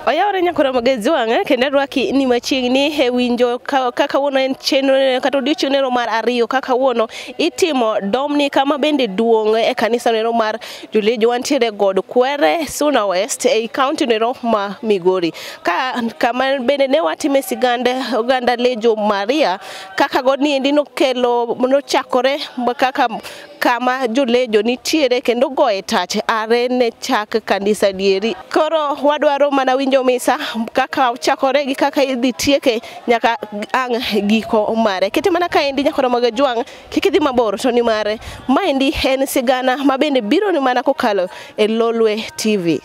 Oyawore nyakora Magezi wang'e kendo arwaki ni machiegni e winjo kaka kawuono en chenro kata odiochieng' mar ariyo kaka kawuono itimo domni kama bende duong' e kanisa nero mar Julejo wantiere God Kwere Suna West ei county nero ma Migori ka kama bende ne watime sigand oganda Lejo Maria kaka godni endi nokelo nochakore kaka kama jolejo nitiere kendo goye tach are ne chak kanisa dieri. Koro wadwaro mana winjo misa kaka ochakore gi kaka idhi tieke nyaka ang' giko mare. Kete mana kaendi nyakora mag Jwang' kik idhi mabor to ni mare maendi en sigana ma bende biro ni mana kokalo e Lolwe TV.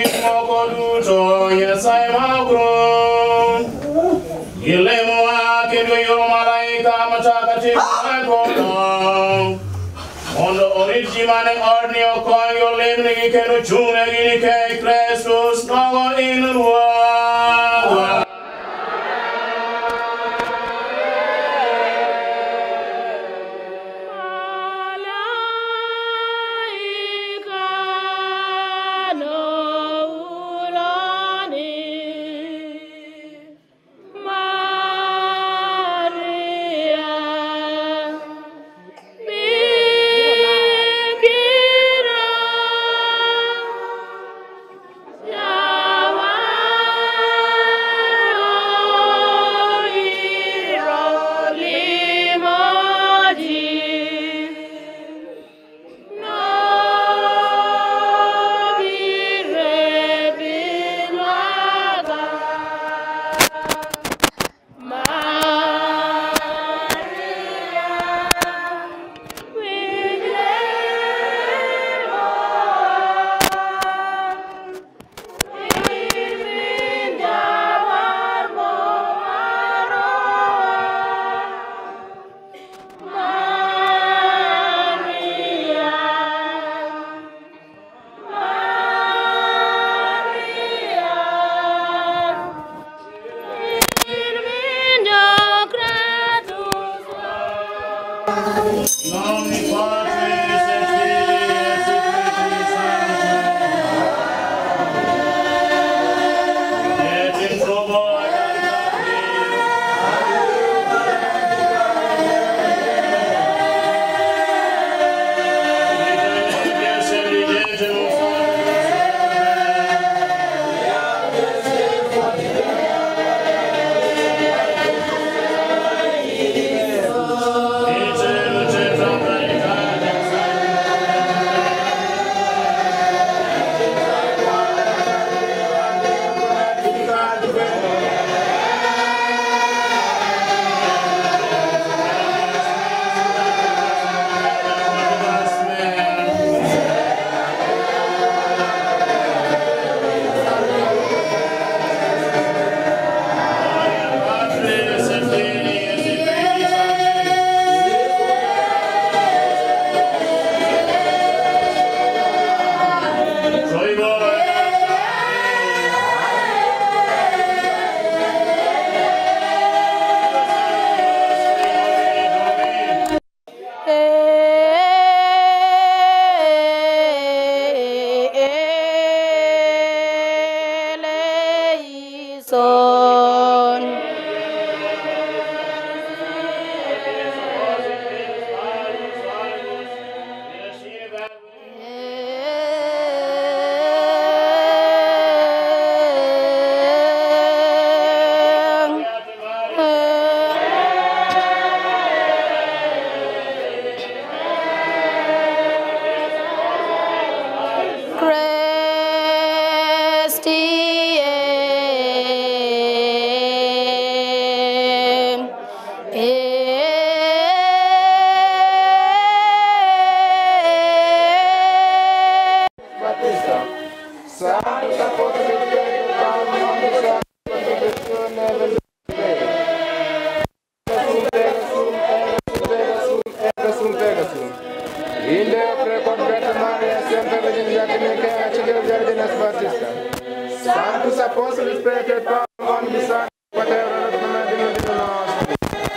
gik moko duto, Nyasaye magro. Gilemowa kendo yor malaika matakatifu e polo. Mondo orit ji mane odni okony olemnegi kendo chung'negi nikech Kristus nogo in Ruodhwa.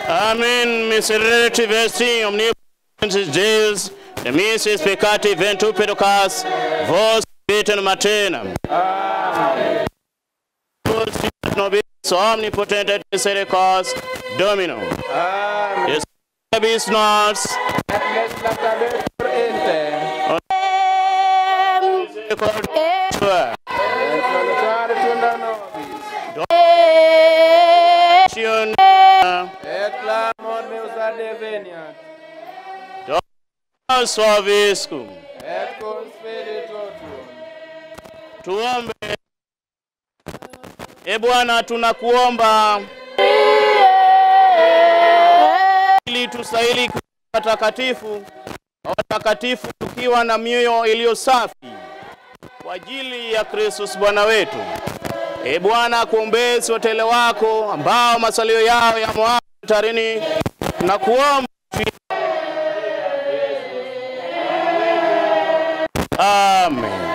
Amen. Miserere vesti omnipotentis Deus, demissis peccati ventu pedocas, vos vitam maternam. Amen. Vos nobis omnipotente et misericors Domino. Amen. Bis nos. Et clamor meus adveniat. Dominus vobiscum. Et cum spiritu tuo. Tuombe. E Bwana, tunakuomba ili tustahili kuwa watakatifu, watakatifu tukiwa na mioyo iliyo safi. Kwa ajili ya Kristus Bwana wetu. E Bwana, kuombezi watele wako ambao masalio yao yamo hatarini, na kuomba. Amen.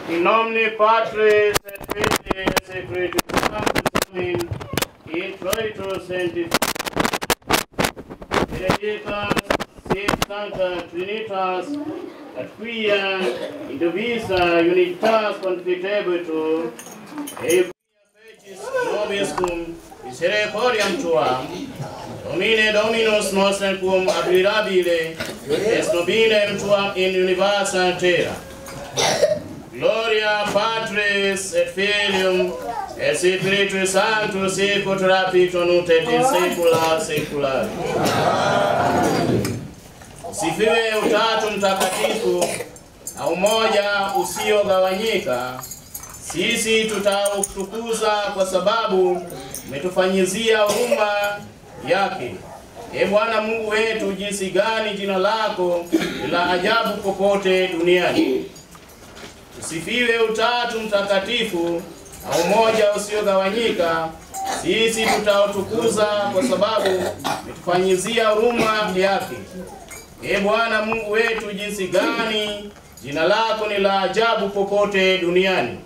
In nomine Patris et Filii et Spiritus Sancti, introitus Benedicta sit Sancta Trinitas, et quia indivisa unitas pontificebitur, et quia fecis nobiscum misericordiam tuam, Domine Dominus noster cum admirabile, est nominem tuam in universa terra. Gloria Patris et Filium et Spiritus Sanctus sicut rapito nunc et in saecula saecularum. Sifiwe Utatu Mtakatifu na umoja usiogawanyika. Sisi tutautukuza kwa sababu umetufanyizia huruma yake. E Bwana Mungu wetu, jinsi gani jina lako ni la ajabu popote duniani. Usifiwe Utatu Mtakatifu na umoja usiogawanyika. Sisi tutautukuza kwa sababu umetufanyizia huruma yake. E Bwana Mungu wetu, jinsi gani jina lako ni la ajabu popote duniani.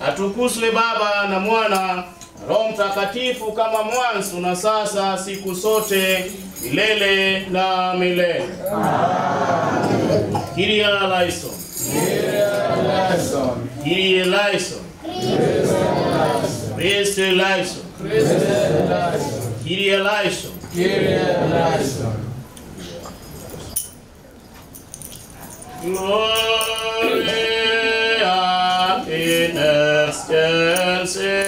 Atukuzwe Baba na Mwana Roho Mtakatifu, kama mwanzo na sasa siku sote milele na milele. Amen. Kyrie eleison. Kyrie eleison. Kyrie eleison. Christe eleison. Christe eleison. Kyrie eleison. Kyrie eleison. Gloria in excelsis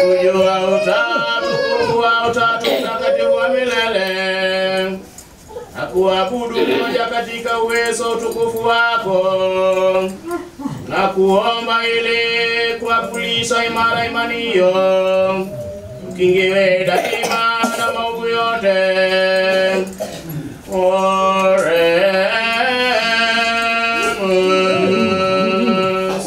Kujua utatu, wa utatu mtakatifu wa milele, na kuabudu moja katika uwezo utukufu wako, na kuomba ili kuapulisha imara imani hiyo, tukingiwe daima na maovu yote. Oremus.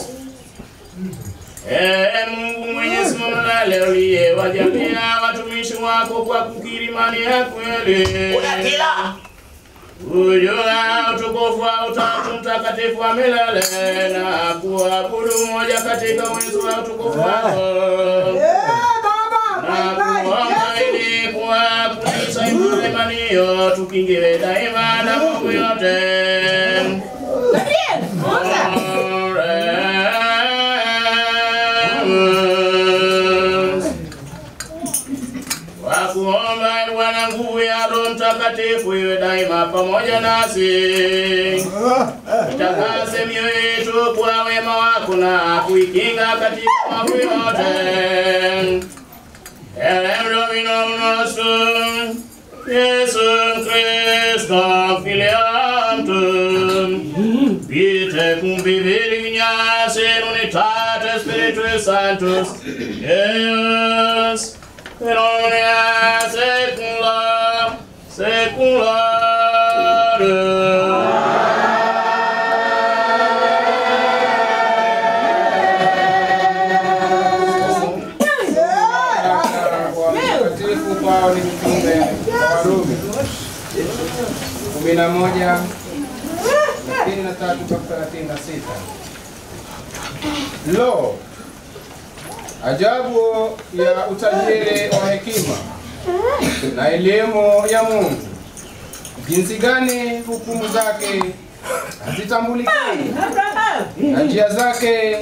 Ee Mungu Mwenyezi Mlele, uliyewajalia watumishi wako kwa kukiri imani ya kweli, kujua utukufu wa utatu mtakatifu wa milele, na kuabudu moja katika uwezo wa utukufu wako, na kuomba ili kuapulisha imani hiyo, tukingiwe daima na maovu yote. Oremus. Kwa kuomba Bwana nguvu ya Roho Mtakatifu iwe daima pamoja nasi, itakase mioyo yetu kwa wema wako na kuikinga katika maovu yote. Elem Dominum nostrum, Iesum Christum filiam tuum, vitae cum vivere ignace in unitate Spiritus Sanctus, Deus, in omnia saecula saeculorum. Kwa Mtakatifu Paulo mtume wa Warumi 11 33 mpaka 36. Lo, ajabu ya utajiri wa hekima na elimu ya Mungu! Jinsi gani hukumu zake hazitambulikani na njia zake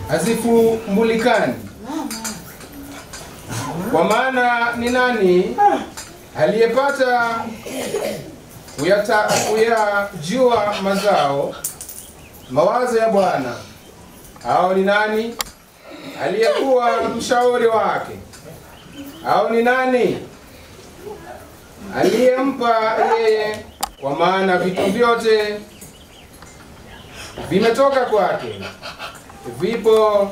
hazifumbulikani. Kwa maana ni nani aliyepata kuyajua mawazo ya Bwana? Au ni nani aliyekuwa mshauri wake? Au ni nani aliyempa yeye? Kwa maana vitu vyote vimetoka kwake, vipo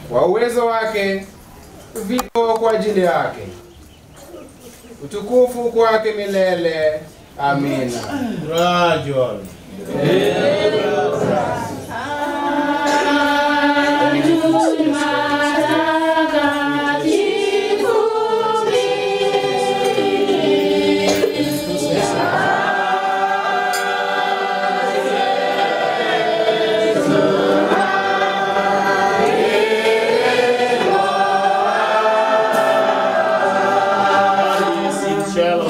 kwa uwezo wake, vipo kwa ajili yake. Utukufu kwake milele. Amina. Gradual. Shalom.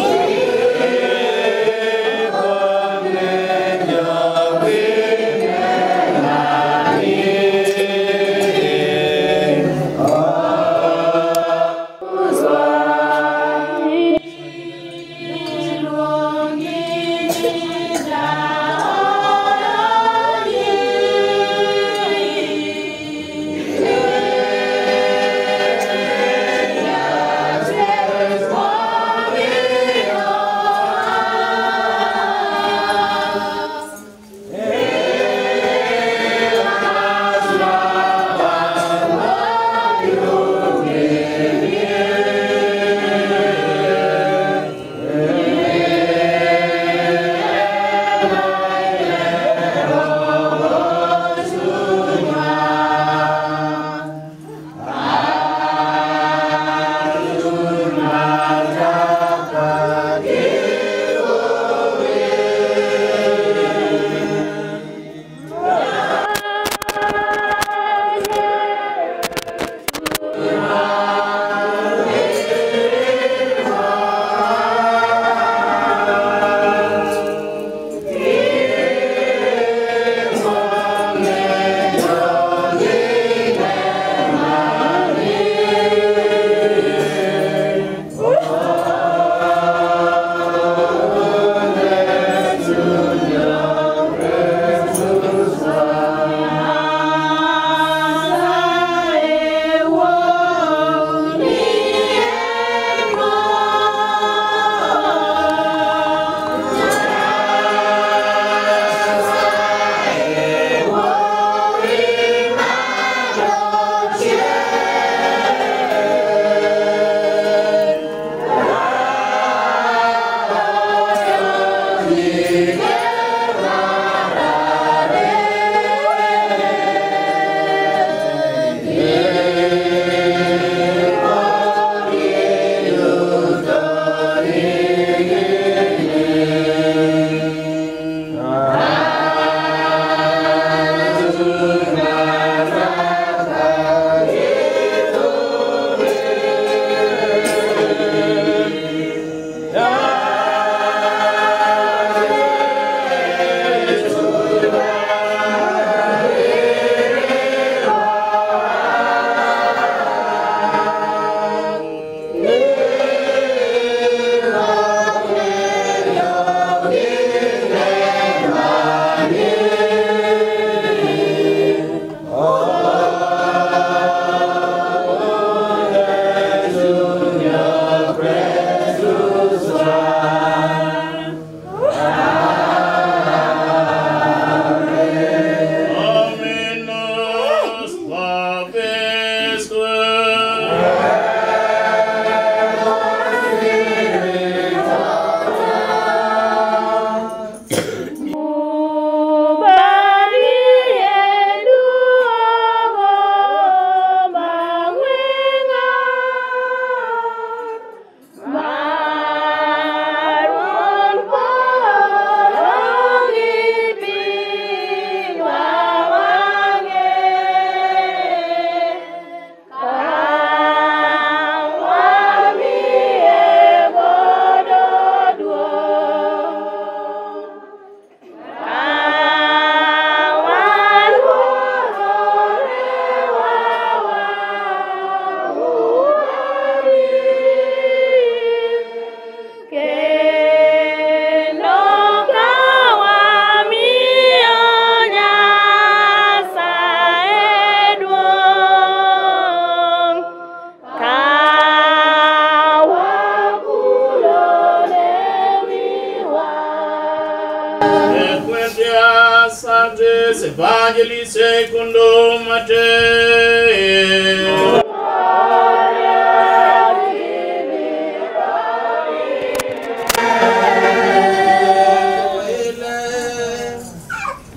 Sanctes Evangelii secundum Mattheo.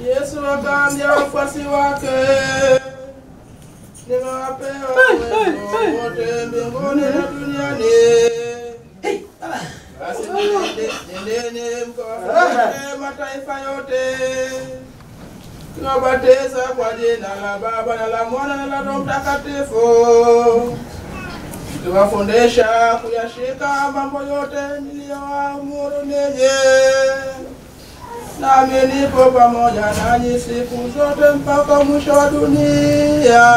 Yesu akaambia wafuasi wake, nimewapewa uwezo wote mbinguni na duniani. Basi nendeni mkawafundishe mataifa yote, mkiwabatiza kwa jina la Baba na la Mwana na la Roho Mtakatifu, mkiwafundisha kuyashika mambo yote niliyowaamuru ninyi. Nami nipo pamoja nanyi siku zote mpaka mwisho wa dunia.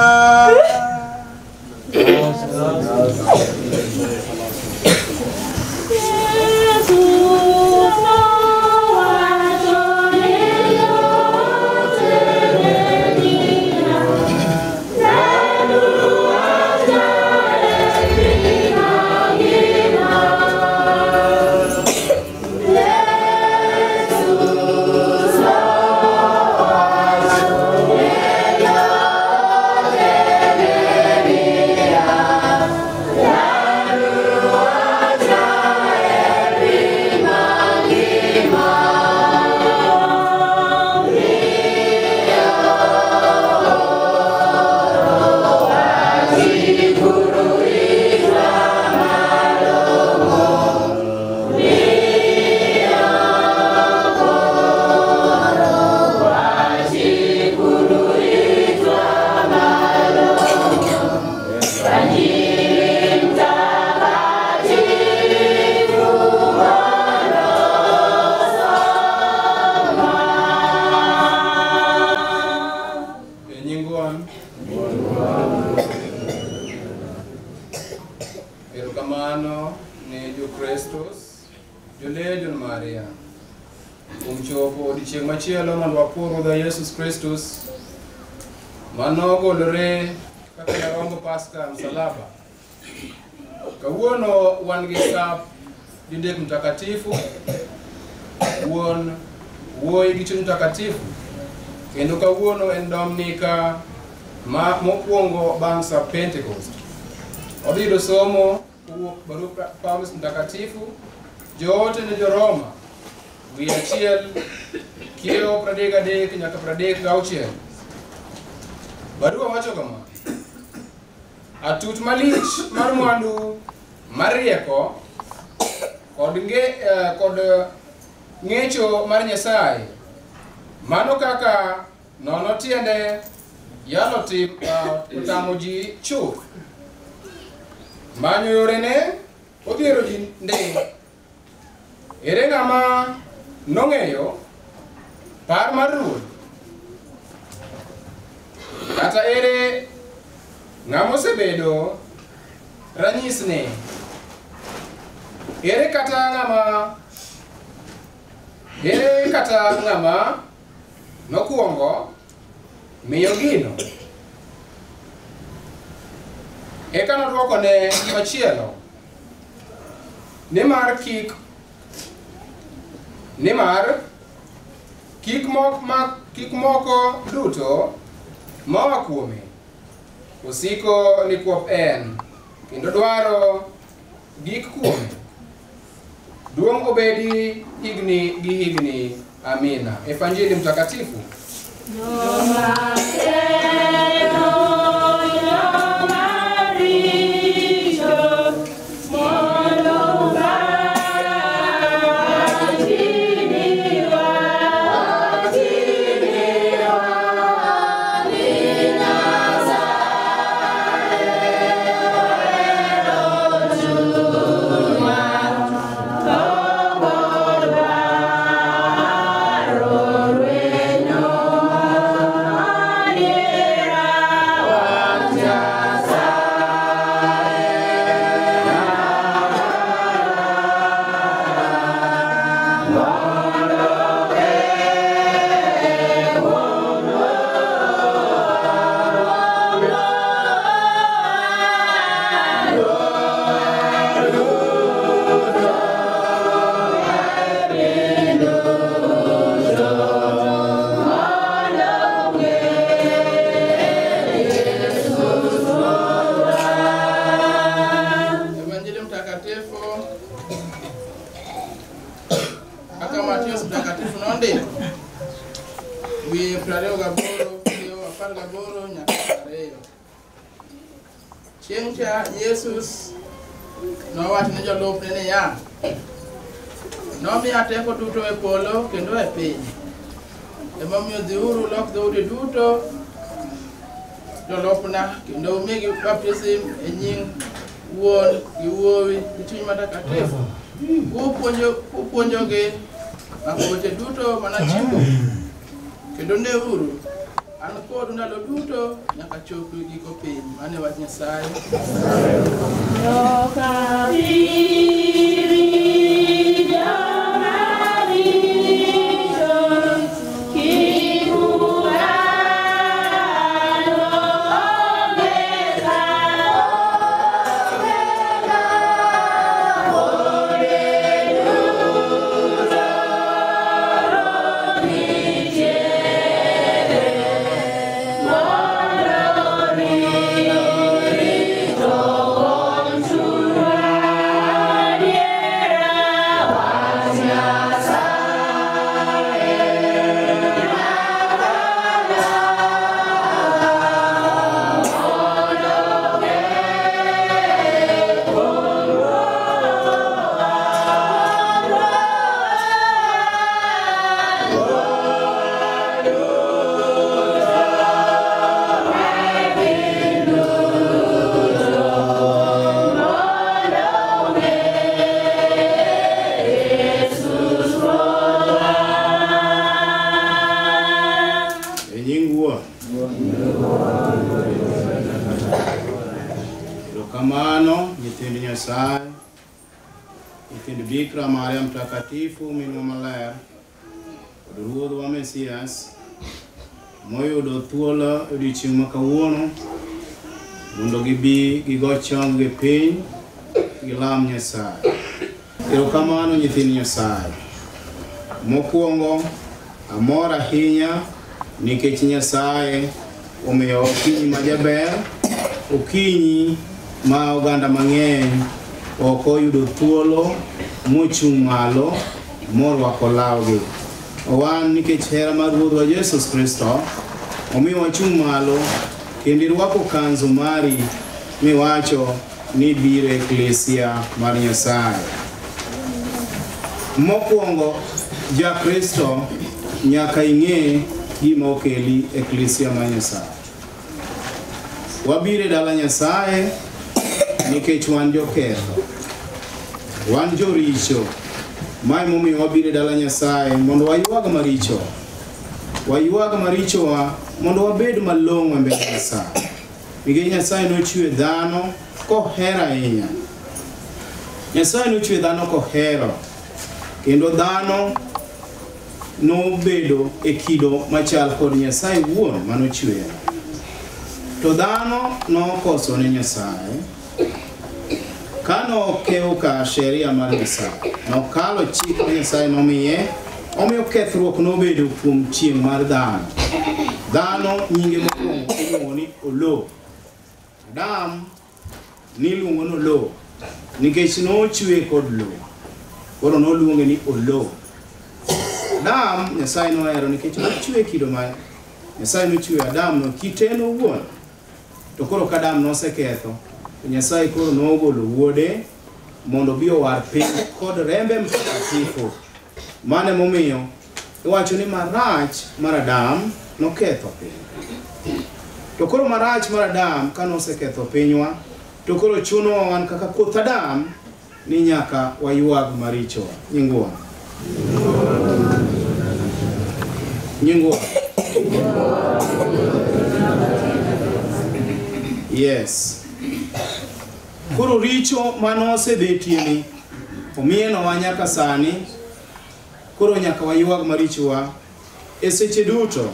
Erokamano ne Jokristus, Jolegion Maria. Kuom chopo odiechieng' machielo mondo wapur Ruodhwa Yesus Kristus manogolore kaka nyarombo Paska msalaba. Kawuono wan gi sap Didek Mtakatifu, Wuon, Wuoyi gi Chuny Mtakatifu, kendo kawuono en Dominika ma mokwongo bang' sap Pentecost. Wadhi yudo somo kowuok barua Paulo Mtakatifu joote ne jo-Roma wi achiel kiewo 33 nyaka 36. Barua wacho kama: atut malich mar mwandu mar rieko kod ng'echo mar Nyasaye, mano kaka nono tiende yalo otamo ji chuth. Manyo yorene odhiero ji nde. Ere ng'ama nong'eyo par mar Ruoth? Kata ere ng'ama osebedo ranyisne? Ere kata ng'ama nokwongo miyo gino? Eka nodwokone gimachielo, nimar kik moko duto moa kuome osiko nikwop en, kendo dwaro gik kuome. Duong' obedi higni gi higni. Amina. Evanjili Mtakatifu. Yeah. 28 18 nyaka 2. Chieng' cha Yesus nowacho ne jolupne niya, nomiya teko duto e polo kendo e piny. Emomiyo dhiuru ulok dhoudi duto jolupna kendo umigi baptism e nying Wuon gi Wuowi gi Chuny Matakatifu. Kupuonjogi mako weche duto manachikou. Kendo neuru, an kodu ndalo duto nyaka chop giko piny. Mano e wach Nyasaye. Erokamano nyithind Nyasaye, nyithind Bikra Maria Mtakatifu minwa maler kod Ruodhwa Mesias moyudo thuolo e odiechieng' ma kawuono mondo gibi gigo chonggi piny gilam Nyasaye. Erokamano nyithind Nyasaye. Mokwongo amor ahinya nikech Nyasaye omiyo okinyi majaber, okinyi ma oganda mang'eny ok oyudo thuolo mochung' malo morwako lawgi. Wan nikech hera mar Ruodhwa Yesu Kristo omiyo wachung' malo kendo irwako kanzu mari miwacho ni biro e eklesia mar Nyasaye. Mokwongo, ja-Kristo nyaka ing'e gima okeli e eklesia mar Nyasaye. Wabiro e dala Nyasaye nikech wan joketho, wan joricho. Mae momiyo wabiro e dala Nyasaye mondo waywag maricho. Waywag marichowa mondo wabed malong'o e mbele Nyasaye. Nikech Nyasaye nochwe dhano kohero ahinya. Nyasaye nochwe dhano kohero, kendo dhano nobedo e kido machal kod Nyasaye wuon manochweyo. To dhano nokoso ne Nyasaye. Kano okewo ka sheria mar Nyasaye, nokalo chik ma Nyasaye nomiye, omiyo kethruok nobedo kuom chieng' mar dhano. Dhano nyinge mokwongo iluongo ni Olo. Adam niluongo ni Olo nikech nochwe kod lowo. Koro noluonge ni Olo. Adam Nyasaye nohero nikech nochwe kido mar Nyasaye nochweyo Adam no kite en owuon. To koro ka Adam noseketho, Nyasaye koro nogolo wuode mondo obi owar piny kod rembe mtakatifu. Mano emomiyo iwacho ni marach mar Adam noketho piny. To koro marach mar Adam kanoseketho pinywa, to koro chunowa wan kaka koth Adam ni nyaka waywag marichowa. Nyingwa. Nyingwa. Yes. Koro richo manosebetie ni omienowa nyaka sani, koro nyaka waywag marichowa e seche duto.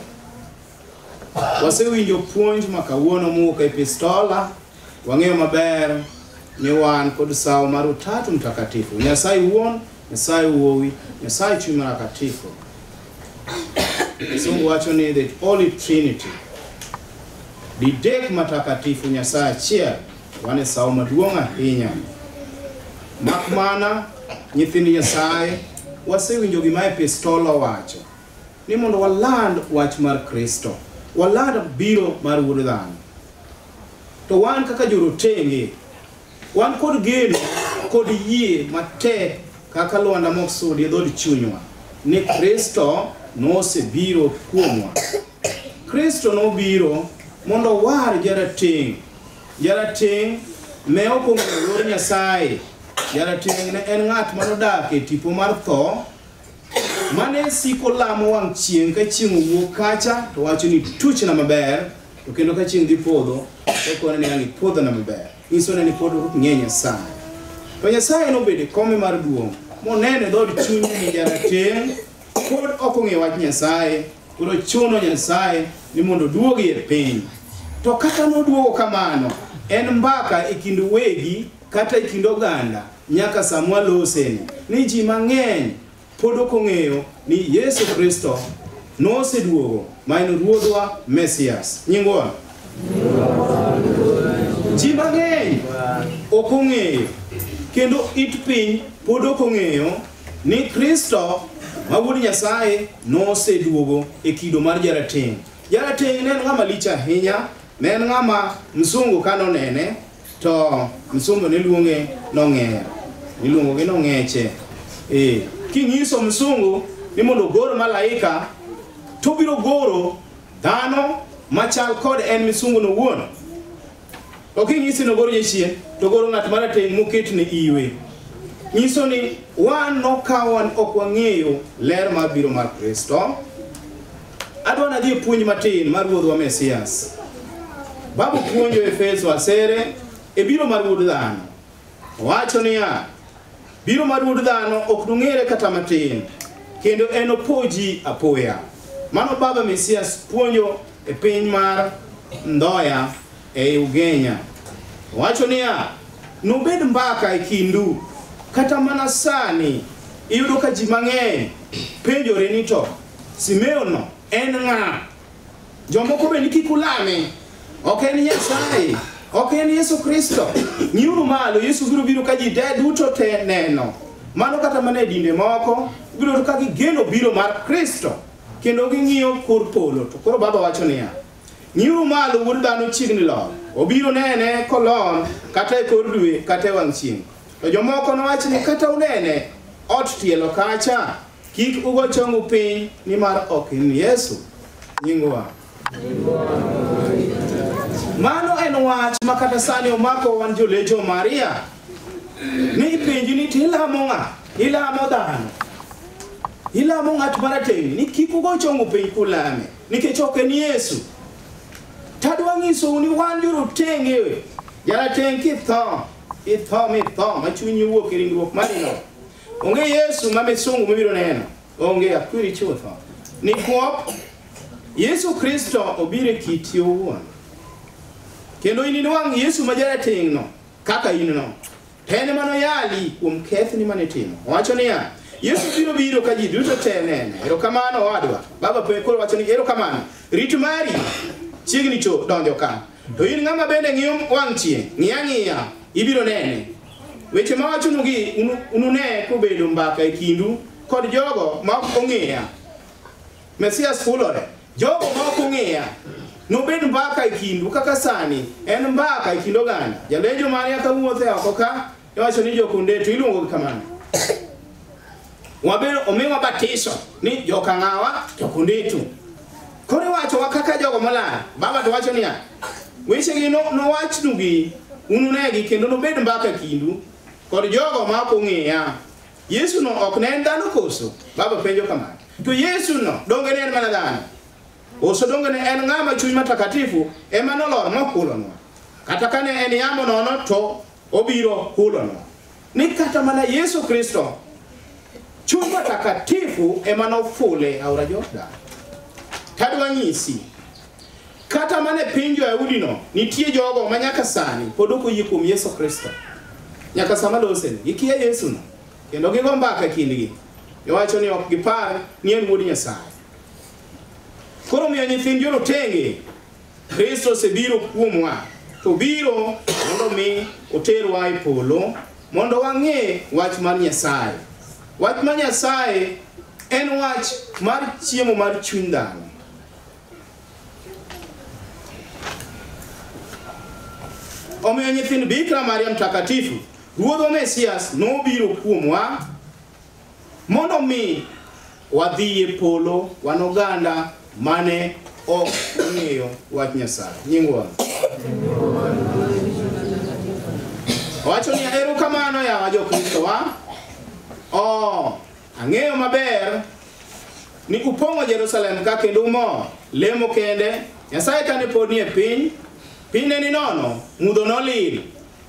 Wasewinjo puonj ma kawuono mowuok e Epistola, wang'eyo maber ni wan kod sawo mar Utatu Mtakatifu, Nyasaye Wuon, Nyasaye Wuowi, Nyasaye Chuny Mtakatifu. Kisungu wacho ni the Holy Trinity, didek matakatifu Nyasaye achiel. Wan e sawo maduong' ahinya. Mak mana nyithind Nyasaye wasewinjo gima Epistola wacho ni mondo waland wach mar Kristo, waland biro mar Wuod Dhano. To wan kaka jorotenge, wan kod geno kod yie matek kaka lwanda moksudi e dhood chunywa ni Kristo nosebiro kuomwa. Kristo nobiro mondo owar jarateng'. Jarateng' ne ok ong'eyo yor Nyasaye. Jarateng' ne en ng'at manodak e tipo mar tho, mane siko lamo wang' chieng' ka chieng' owuok kacha to wacho ni tuchna maber, to kendo ka chieng' dhi podho to kone ni ang' ipodhona maber. Nyiso ni pod ok ng'e Nyasaye. To Nyasaye nobedo e kome mar duong' moneno e dhood chunye ni jarateng' pod ok ong'eyo wach Nyasaye, koro chuno Nyasaye ni mondo oduogi e piny. To kata noduogo kamano, en mbaka e kind wegi kata e kind oganda nyaka sama waloseni ni ji mang'eny pod ok ong'eyo ni Yesu Kristo noseduogo ma en Ruodhwa Mesias. Nyingwa? Ji mang'eny ok ong'eyo kendo it piny pod ok ong'eyo ni Kristo ma Wuod Nyasaye noseduogo e kido mar jarateng'. Jarateng' ne en ng'ama lich ahinya, ne en ng'ama msungu kanonene to msungu ne luonge nong'er, iluongo gi nong'eche. Kinyiso msungu ni mondo ogor malaika, to obiro goro dhano machal kod en misungu no wuon. To kinyisi ni ogor jachien, to goro ng'at marateng' moketne iwe. Nyiso ni wan nokawa ok wang'eyo ler mar biro mar Kristo. Adwa nadhi e puonj matin mar Ruodhwa Mesias. Babu puonjo Efeso asere e biro mar Wuod Dhano. Owacho niya, biro mar Wuod Dhano ok nong'ere kata matin, kendo enopoji apoya. Mano Baba Mesias puonjo e piny mar Ndoya e Ugenya. Owacho niya, nobed mbaka e kindu. Kata mana sani iyudo ka ji mang'eny penjore ni to Simeon en ng'a? Jomoko be ni kik ulame, ok en Nyasaye, ok en Yesu Kristo. Ng'iuru malo, Yesu biro biro ka ji te duto te neno. Mano kata mana e dinde moko, biro yudo ka gigeno biro mar Kristo, kendo ging'iyo kor polo. To koro Baba wacho niya, ng'iuru malo, Wuod Dhano chiegni lor. Obiro nene kolor kata e kor dwe kata e wang' chieng'. To jomoko nowach ni kata unene ot tielo kacha, kik ugo chongu piny nimar ok en Yesu. Nyingwa. Mano en wach ma kata sani omako wan jolejo Maria. Ni ipenji ni tilamo ng'a? Ilamo dhano. Ilamo ng'at marateng' ni kik ugo chongu piny kulame nikech ok en Yesu. Tadwa nyisou ni wan jorotenge. Jarateng' kitho, itho mitho ma chunyi wuok e ringruok marino. Onge Yesu ma misungu mibiro neno. Onge akwiri chutho. Nikwop Yesu Kristo obiro e kiti owuon. Kendo in inwang' Yesu ma jarateng' no kaka in no. To en ema noyali kuom kethni mane itimo. Owacho niya, Yesu biro biro ka ji duto te nene. Erokamano owadwa. Baba pe koro wacho ni erokamano. Rit mari chiegni cho donjo ka. To in ng'ama bende ng'iyo wang' chieng', ng'iya ng'iya, ibiro nene. Weche mawachonugi unune kobedo mbaka e kindu kod jogo ma ok ong'eya. Mesias fulore. Jogo ma ok ong'eya nobed mbaka e kindu kaka sani en mbaka e kind oganda. Jalejo Maria kawuotho e oko ka iwacho ni jokunde to iluongo gi kamano. Wabedo omiwa batiso ni jokang'awa jokundetu. Koro iwachowa kaka jogo molal. Baba to wacho niya, wechegi nowachnugi, ununegi kendo nobed mbaka e kindu kod jogo ma ok ong'eya. Yesu no ok ne en dhano koso? Baba penjo kamano. To Yesu no donge ne en mana dhano? Koso donge ne en ng'ama chuny matakatifu ema nolor mohulonwa? Kata ka ne en yamo nono to obiro hulonwa. Ni kata mana Yesu Kristo chuny matakatifu ema nofule aora Jordan. Tadwa nyisi, kata mana e piny jo-Yahudi no nitie jogo ma nyaka sani pod ok oyie kuom Yesu Kristo. Nyaka sama loseni, gikia Yesu no kendo gigo mbaka e kindgi. Giwacho ni ok gipar ni en Wuod Nyasaye. Koro miyo nyithind jorotenge, Kristo osebiro kuomwa, to biro mondo mi oterwa e polo mondo wang'e wach mar Nyasaye. Wach mar Nyasaye En wach mar chiemo mar chuny dhano. Omiyo nyithind Bikira Maria Mtakatifu, Ruodhwa Mesias nobiro kuomwa mondo mi wadhi e polo wan oganda mane ok ong'eyo wach Nyasaye. Nying Wuon. Owacho ni erokamano yawa Jokristo wa. Oh, ang'eyo maber ni upong'o Jerusalem ka kendo umor lemo kende. Nyasaye kane pod ni e piny, piny ne ni nono, mudho nolil.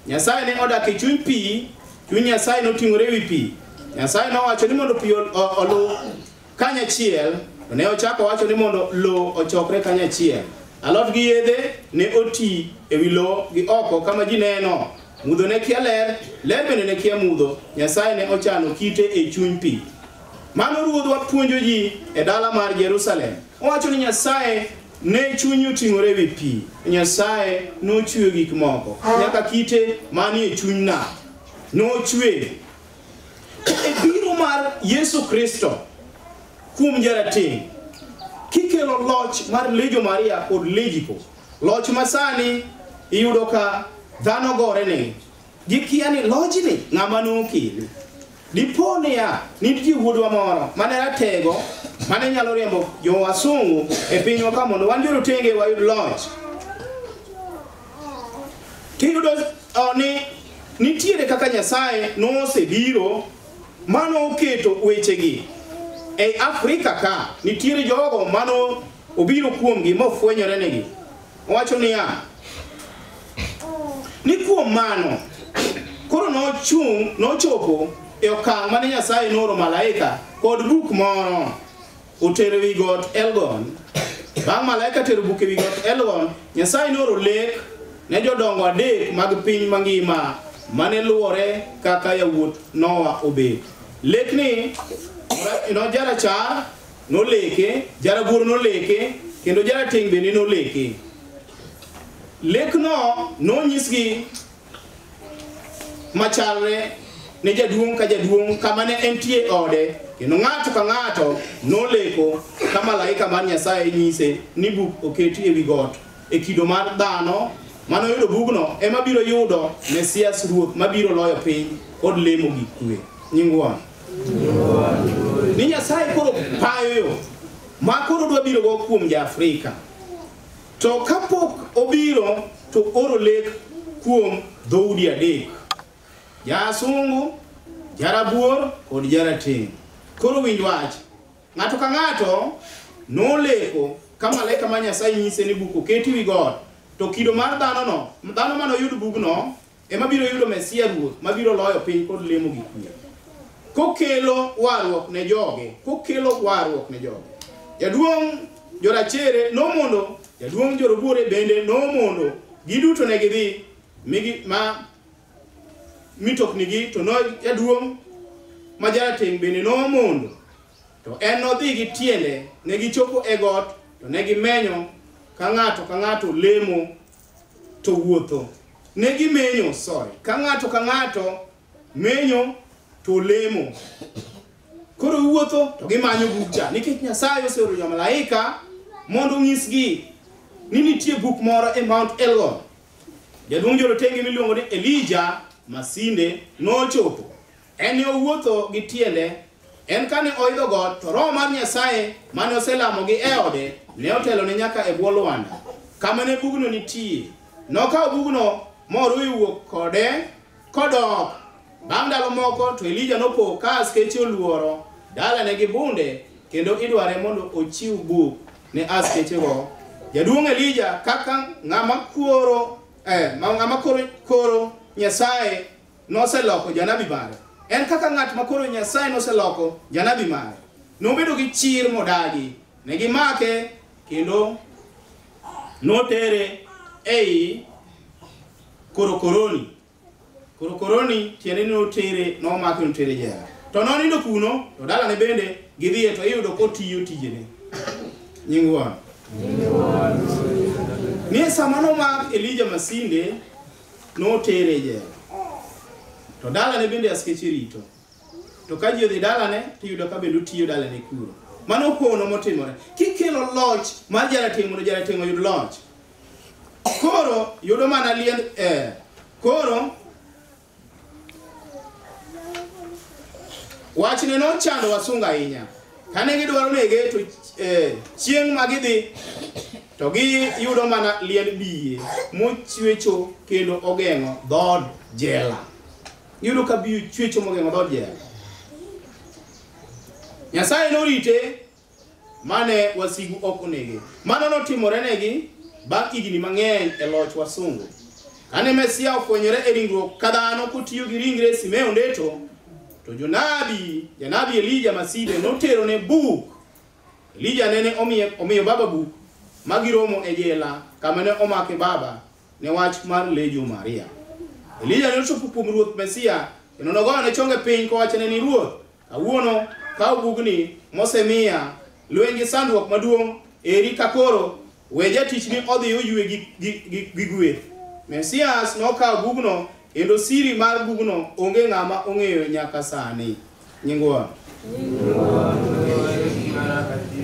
Nyasaye ne odak e chuny pi, chuny Nyasaye noting'ore ewi pi. Nyasaye nowacho ni mondo pi olu kanyachiel, to ne ochako wacho ni mondo lowo ochokre kanyachiel. Alot gi yedhe ne oti ewi lowo gi oko kama ji neno. Mudho ne kia ler, ler bende ne kia mudho. Nyasaye ne ochano kite e chuny pi. Mano Ruodhwa puonjo ji e dala mar Jerusalem. Owacho ni Nyasaye ne chunye oting'ore ewi pi. Nyasaye nochweyo gik moko. Nyaka kite manie chuny nam nochweyo. E biro mar Yesu Kristo kuom jarateng' kikelo loch mar Legio Maria kod Legico. Loch masani iyudo ka dhano gore ni gikia ni lojni ng'ama nokele. Dipo niya nitie wuodwa moro mane ratego mane nyalo riembo jowasungu e pinywa ka mondo wan jorotenge wayud loch. Tiyudo ni nitiere kaka Nyasaye nosebiro mano oketo wechegi e Afrika ka nitiere jogo mano obiro kuomgi mofwenyore negi. Owacho niya ni kuom mano koro nochung' nochopo e okang' mane Nyasaye nooro malaika kod buk moro otero ewi got Elgon. Bang' malaika tero buk ewi got Elgon, Nyasaye nooro lek ne jodongo adek mag piny mangima mane luwore kaka yawuot Noa obet. Lekni no jarachar noleke, jarabuor noleke, kendo jarateng' bende noleke. Lekno nonyisgi machalre ne jaduong' ka jaduong' kama ne entie ode, kendo ng'ato ka ng'ato noleko ka malaika mar Nyasaye nyise ni buk oketi ewi got e kido mar dhano. Mano yudo bugno ema biro yudo Mesias Ruoth mabiro loyo piny kod lemo gi kwe. Nying Wuon. Ni Nyasaye koro payo yo ma koro dwa biro go kuom ja-Afrika. To kapok obiro to oro lek kuom dhoudi adek: jasungu, jarabuor kod jarateng'. Koro winj wach, ng'ato ka ng'ato noleko ka malaika mar Nyasaye nyise ni buk oketi wi got, to kido mar dhano no, dhano manoyud bugno ema biro yudo Mesia Ruoth mabiro loyo piny kod lemo gi kwe. Kokelo warruok ne joge, kokelo warruok ne joge. Jaduong' jorachere nomondo, jaduong' jorobuore bende nomondo, giduto ne gidhi migi ma mitoknigi to no jaduong' ma jarateng' bende nomondo. To en nodhi gi tiende, ne gichopo e got to ne gimenyo ka ng'ato lemo to wuotho. Ne gimenyo, sorry, ka ng'ato menyo to lemo. Koro wuotho to gimanyo buk cha, nikech Nyasaye oseoro jomalaika mondo onyisgi ni nitie buk moro e Mount Elgon. Jaduong' jorotenge miluongo ni Elija Masinde nochopo. En ne owuotho gi tiende. En kane oidho got to Roho mar Nyasaye mane oselamogi e ode ne otelone nyaka e bwo lwanda kama ne bugno nitie. Nokawo bugno moruyo wuok kode kodok. Bang' ndalo moko to Elija nopo ka askeche oluoro dalane gi bunde kendo idware mondo ochiw buk ne askechego. Jaduong' Elija kaka ng'ama koro ng'ama koro Nyasaye noseloko janabi mare. En kaka ng'at ma koro Nyasaye noseloko janabi mare. Nobedo gi chir modagi. Ne gimake kendo notere ei korokoroni. Korokoroni tiende ni notere, nomake notere jela. To nonindo kuno, to dalane bende gidhiye to iyudo kotiyo tijene. Nying Wuon. Ni sama nomak Elija Masinde notere jela. To dalane bende askeche rito. To ka ji odhi dalane, tiyudo ka bende otiyo dalane kuro. Mano hono motimore. Kikelo loch mar jarateng' mondo jarateng' oyud loch. Koro yudo mana liend koro wachne nochando wasungu ahinya. Kane gidwaro nege to chieng' ma gidhi to giyudo mana liend biye mochwecho kendo ogeng'o dhood jela. Iyudo ka biye chwecho mogeng'o dhood jela. Nyasaye norite mane wasigu ok onege. Mano notimore negi bang' higni mang'eny e loch wasungu. Kane Mesia ofwenyore e ringruok ka dhano kotiyo gi ringre Simeo Ndeto, to janabi Elija Masinde noterone buk. Elija nene omiyo baba buk ma giromo e jela kama ne omake baba ne wach mar Lejo Maria. Elija ne ochopo kuom ruoth Mesia kendo nogoyone chonge piny kowachone ni ruoth, kawuono kaw bugni mosemiya lweny gi sandruok maduong' eri ka koro we jatichni odhi oywe gi gweth. Mesias nokawo bugno kendo siri mar bugno onge ng'ama ong'eyo nyaka sani. Nyingwa.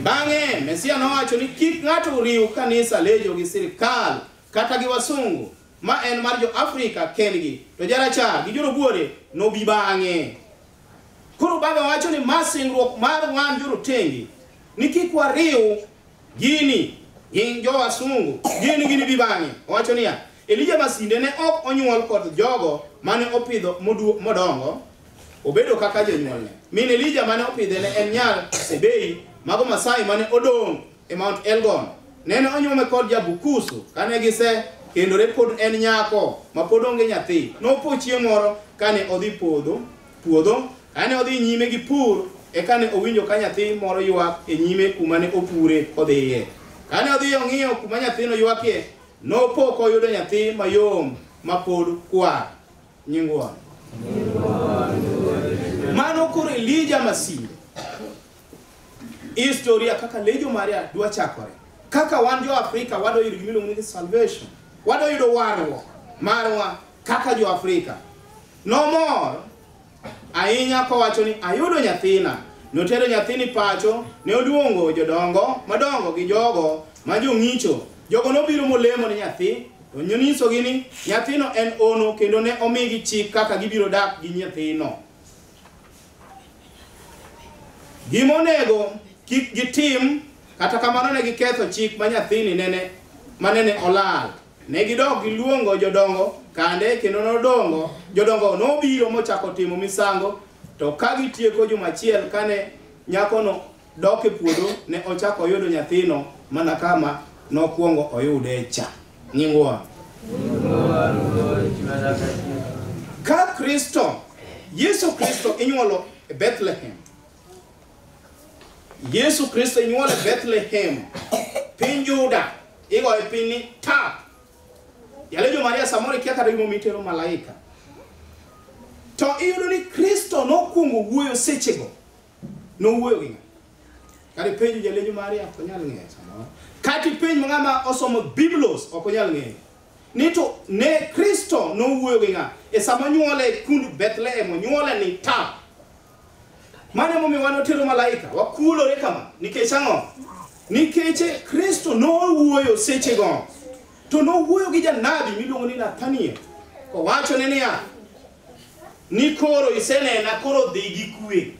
Bang'e Mesia nowacho ni kik ng'ato riw kanisa Lejo gi sirikal kata gi wasungu ma en mar jo Afrika kendgi, to jarachar gi jorobuore nobi bang'e. Koro baba wacho ni ma singruok mar wan jorotenge ni kik wariw gini gin jo wasungu gini gini bi bang'e. Owacho niya, Elija Masinde ne ok onyuol kod jogo mane opidho modongo obedo kaka jonyuolne. Min Elija mane opidhe ne en nyar Sebei mago Masai mane odong' e Mount Elgon. Nene onyuome kod Jabukusu kane gise kendore pod en nyako ma pod onge nyathi. Nopo chieng' moro kane odhi puodho, kane odhi nyime gi pur, eka ne owinjo ka nyathi moro ywak e nyime kuma ne opure kodhiye. Kane odhi ong'iyo kuma nyathino ywakie, nopo koyudo nyathi mayom ma pod kwar. Nyingwa. Mano koro Elija Masinde. Historia kaka Lejo Maria dwa chakore. Kaka wan jo Afrika wadwa yudo gima iluongo ni salvation. Wadwa yudo warruok marwa kaka jo Afrika. Nomor ahinya kowacho ni ayudo nyathina. Notero nyathini pacho, ne oluongo jodongo madongo gi jogo ma jong'icho. Jogo nobiro molemo ne nyathi, to nonyisogi ni nyathino en ono kendo ne omigi chik kaka gibiro dak gi nyathino. Gimonego kik gitim, kata kamano ne giketho chik ma nyathini nene manene olal. Ne gidok giluongo jodongo kande kendo nodongo jodongo nobiro mochako timo misango. To ka gitieko juma achiel kane nyakono dok e puodho ne ochako oyudo nyathino mana kama nokwongo oyude cha. Nyingwa. Ka Kristo, Yesu Kristo inyuolo e Bethlehem. Yesu Kristo inyuolo e Bethlehem, piny Juda, igoye piny ni tap. Jalejo Maria samoro ikia kata gimomiyo itero malaika. To iyudo ni Kristo nokwongo wuoyo sechego. Nowuoyo gi ng'a? Kata ipenjo jalejo Maria ok onyal ng'eyo samoro. Kata ipenj ng'ama osomo Biblos ok onyal ng'eyo. Ni to ne Kristo nowuoyo gi ng'a? E sama onyuole e kund Bethlehem, onyuole ni tap. Mano emomiyo wan watero malaika, wakulore kama. Nikech ang'o? Nikech Kristo nowuoyo sechego. To nowuoyo gi janabi miluongo ni Nathaniel. Kowachone niya, ni koro isenena, koro dhi gi kwe.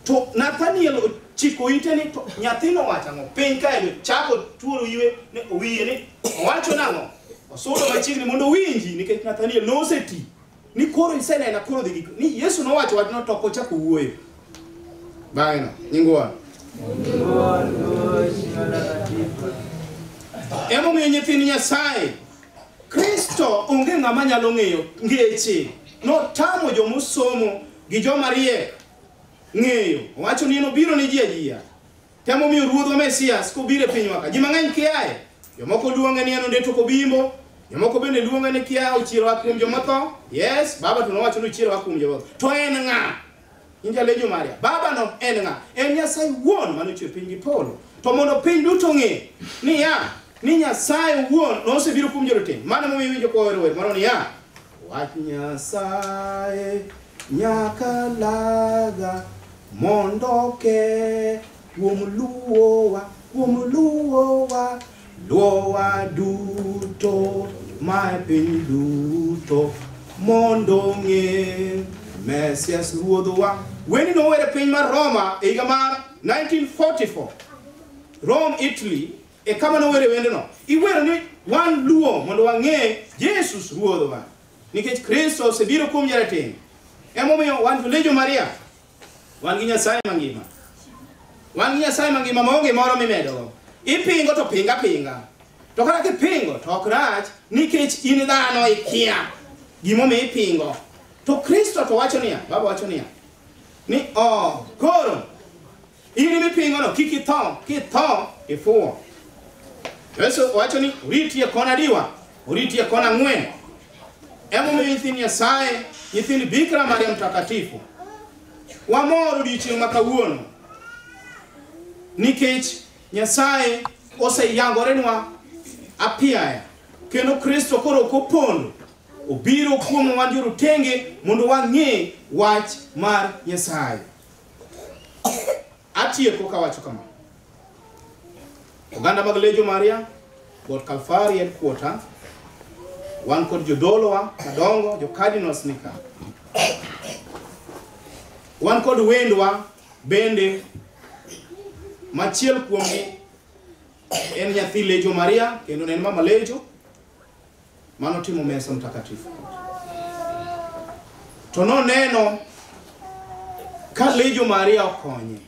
To Nathaniel ochiko ite ni to nyathino wacho ang'o? Piny kae to chako tuoro iwe ne owiye ni owacho nang'o? Osudo machiegni mondo owinji nikech Nathaniel noseti. Ni koro isenena, koro dhi gi kwe. Ni Yesu nowacho wachno to ok ochako wuoyo. Bang'e no, nyingwa. Emomiyo nyithind Nyasaye, Kristo onge ng'ama nyalo ng'eyo ngeche. Notamo jomosomo gi joma riek ng'eyo. Owacho ni enobiro ni ji ajia. Temo miyo ruodhwa Mesias kobiro e pinywa ka. Ji mang'eny kiaye. Jomoko luonge ni en Ondeto Kobimbo. Jomoko bende luonge ni kia ochiero a kuom jomotho. Yes, baba to nowacho ni ochiero a kuom jomotho. To en ng'a? In jalejo Maria. Baba no en ng'a? En Nyasaye wuon mane ochweyo piny gi polo. To mondo piny duto ong'e niya, ni Nyasaye wuon nosebiro kuom joroteng'. Mano emomiyo iwinjo kowero wer moro niya, Wach Nyasaye nyaka laga Mondo ke kuom luowa, kuom luowa, luowa duto, ma e piny duto, mondo ng'e Mesias ruodhwa. Weni nower e piny mar Roma e higa mar 1944. Rome, Italy, e kama nowere wendno. Iwero ni wan luo mondo wang'e Jesus ruodhwa. Nikech Kristo osebiro kuom jarateng'. Emomiyo wan jolejo Maria, wan gi Nyasaye mangima. Wan gi Nyasaye mangima maonge moro mimedogo. Ipingo to pinga pinga. To kata kipingo to ok rach nikech in dhano ikia gimomiyo ipingo. To Kristo to wacho niya, Baba wacho niya, ni oh, koro in mipingo no kik itho, kitho ifuwo. Yesu wacho ni oritie kona adiwa, oritie kona ang'wen. Emomiyo nyithind Nyasaye, nyithind Bikira Maria Mtakatifu, wamor odiechieng' ma kawuono nikech Nyasaye oseyangorenwa apiaya kendo Kristo koro ok opondo obiro kuomwa wan jorotenge mondo wang'e wach mar Nyasaye. Atieko kawacho kama. Oganda mag Lejo Maria, Got Kalfari headquarter, wan kod jodolowa madongo, jo cardinals ni ka. Wan kod wendwa bende machiel kuomgi en nyathi Lejo Maria kendo ne en mama Lejo manotimo mesa mtakatifu. To noneno ka Lejo Maria okonye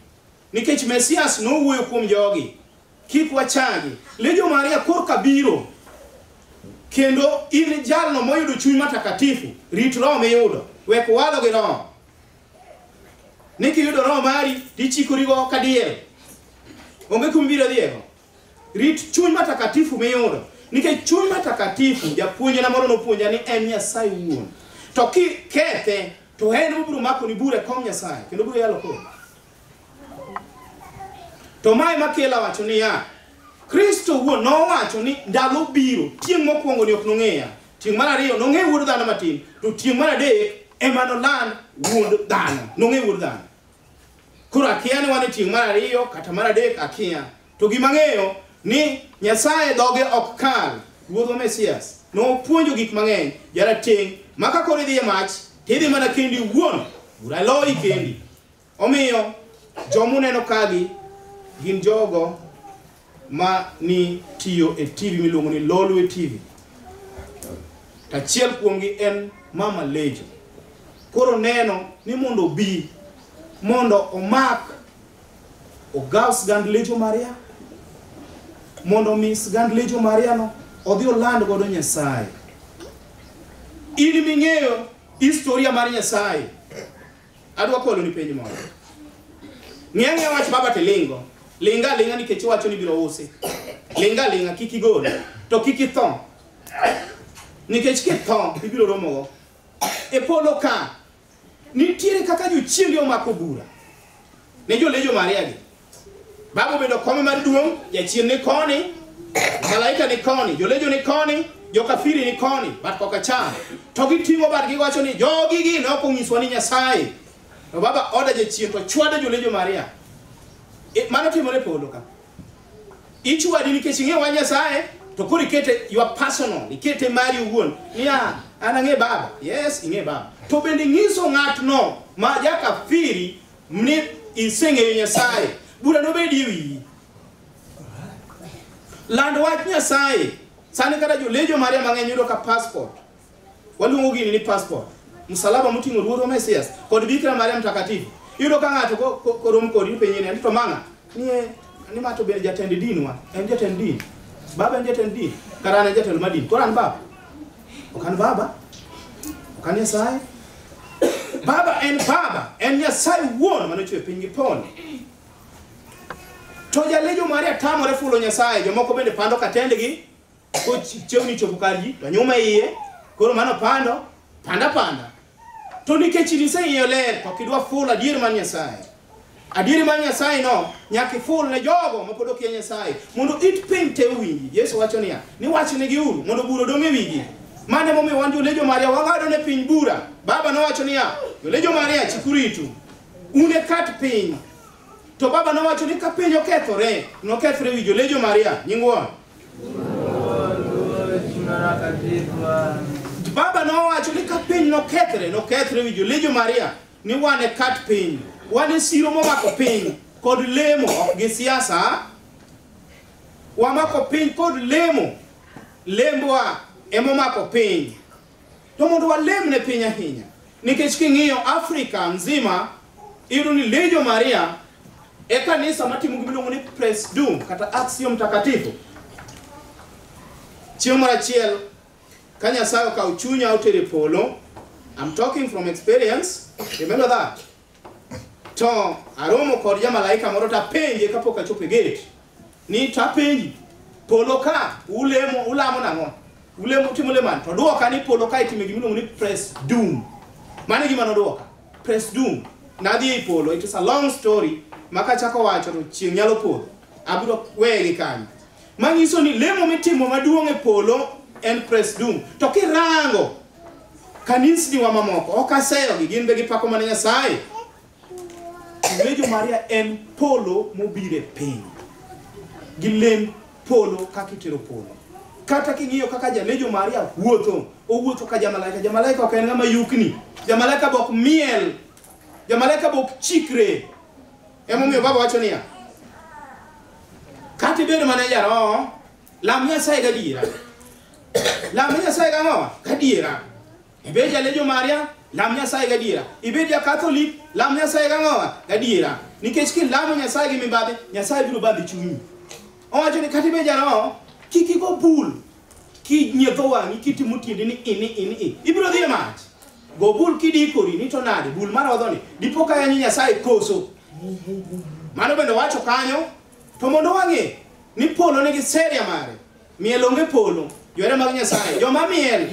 nikech Mesias nowuoyo kuom jogi kik wachagi. Lejo Maria korka biro kendo in jalno moyudo chuny matakatifu, rit roho miyudo, wek walo gi roho. Ni kiyudo roho mari tichikorigo kadiel, onge kuma ibiro dhiego. Rit chuny matakatifu miyudo, nikech chuny matakatifu japuonjna moro nopuonja ni en Nyasaye wuon. To kikethe to en obiro makoni bura e kom Nyasaye kendo obiro yalo kodi. To mae makela wacho niya, Kristo wuon nowacho ni ndalo biro, tieng' mokwongo ni ok nong'eya, tieng' mar ariyo nong'e wuod dhano matin, to tieng' mar adek ema noland wuod dhano, nong'e wuod dhano. Koro akia ni wan e tieng' mar ariyo kata mar adek akia. To gima ang'eyo ni Nyasaye dhoge ok kal, Ruodhwa Mesias nopuonjo gik mang'eny jarateng' ma ka koro idhi e mach tidhi mana kendi iwuon, bura loyi kendi. Omiyo jomuneno kagi gin jogo ma ni tiyo e TV miluongo ni Lolwe TV. Achiel kuomgi en Mama Lejo. Koro neno ni mondo obi mondo omak ogaw sigand Lejo Maria, mondo mi sigand Lejo Maria no odhi oland godo Nyasaye. In ming'eyo historia mar Nyasaye, adwa kolo ni penj moro. Ng'e ang'eya wach baba tilingo. Linga linga nikech iwacho ni ibiro usi. Linga linga kik igol to kik itho. Nikech kitho ibiro romogo. E polo ka nitiere kaka jochiende omako bura ne jolejo Maria gi. Baba obedo kome mar duong', jachien ni koni, malaika ni koni, jolejo ni koni, jokafiri ni koni, bat koka cham. To giting'o badgi giwacho ni jogi gi ne ok onyiswa ni Nyasaye. To baba oda jachien to chwado jolejo Maria. Mano timore e polo ka. Ichwadi nikech ing'eyo wach Nyasaye, to koro ikete your personal, ikete mari owuon. Niya, an ang'e baba. Yes, ing'e baba. To bende nyiso ng'atno ma jakafiri ni iseng'eyo Nyasaye. Bura nobedi e wiyi. Land wach Nyasaye. Sani kata jolejo Maria mang'eny yudo ka passport. Waluongo gini ni passport. Msalaba moting'o Ruodhwa Mesias kod Bikira Maria Mtakatifu. Iyudo ka ng'ato korom kodi ipenje ni to mang'a ni ma to bende jatend dinwa, en jatend din. Baba en jatend din, kara an en jatelo mar din. Koro an baba. Ok an baba. Ok an Nyasaye. Baba en baba, en Nyasaye wuon manochweyo piny gi polo. To jalejo Maria tamore fulo Nyasaye, jomoko bende pando katendgi, kochiewni chopo kar ji, to nyuma iye, koro mano pando, panda panda. To nikech iseng'iyo ler, to ok idwa fulo adier mar Nyasaye. Adier mar Nyasaye no, nyaka iful ne jogo mapod okia Nyasaye, mondo it piny te owinji. Yesu wacho niya, ni wachnegi uru, mondo bura odong' e wigi. Mano emomiyo wan jolejo Maria wang'ado ne piny bura. Baba nowacho niya, jolejo Maria chikuru itu. Un e kat piny. To baba nowacho ni ka piny okethore, nokethre wi Jolejo Maria, nying wuon. Baba nowacho ni ka piny nokethre, nokethre wi Jolejo Maria, ni wan e kat piny. Wan e siro momako piny kod lemo, ok gi siasa. Wamako piny kod lemo. Lembwa emomako piny. To mondo walem ne piny ahinya. Nikech king'iyo Afrika nzima, iyudo ni Lejo Maria e kanisa matimo gima iluongo ni Press Doom kata Axiom Mtakatifu. Chieng' moro achiel ka Nyasaye okawo chunya otere polo, I'm talking from experience, remember that. To aromo kod jamalaika moro tapenje kapok achopo e gate. Ni tapenji, polo ka ulemo ulamo nang'o? Ulemo timo lemani. To duoka ni polo ka itime gima iluongo ni Press Doom. Mano e gima noduoka. Press Doom. Nadhi e polo, it is a long story. Makachako wacho to chieng' nyalo podho. Abiro weye gi kanyo. Manyiso ni lemo mitimo maduong' e polo en Press Doom. To kirango kanisni wa mamoko, ok aseyogi, gin be gipako mana Nyasaye. Lejo Maria en polo mobiro e piny. Gi lemb polo kaka itero polo. Kata king'iyo kaka jalejo Maria wuotho, owuotho ka jamalaika. Jamalaika ok en ng'ama yukni. Jamalaika bok miel. Jamalaika bok chikre. Emomiyo baba wacho niya, kata ibed mana jaroho, lam Nyasaye gadiera. Lam Nyasaye gang'o? Gadiera. Ibed jalejo Maria, lam Nyasaye gadiera. Ibed ja Catholic, lam Nyasaye gang'o? Gadiera. Nikech kilamo Nyasaye gi mibadhi, Nyasaye biro badhi chunyi. Owacho ni kata ibed jaroho, kik igo bul, kinyiedho wang'i kitimo tiendi ni ini ini i. Ibiro dhi e mach. Go bul kidikori ni to nade, bul mar odhoni. Dipo ka yanyo Nyasaye koso. Mano bende wacho kanyo, to mondo wang'e ni polo nigi seria mare. Miel onge polo, johera mag Nyasaye. Joma miel,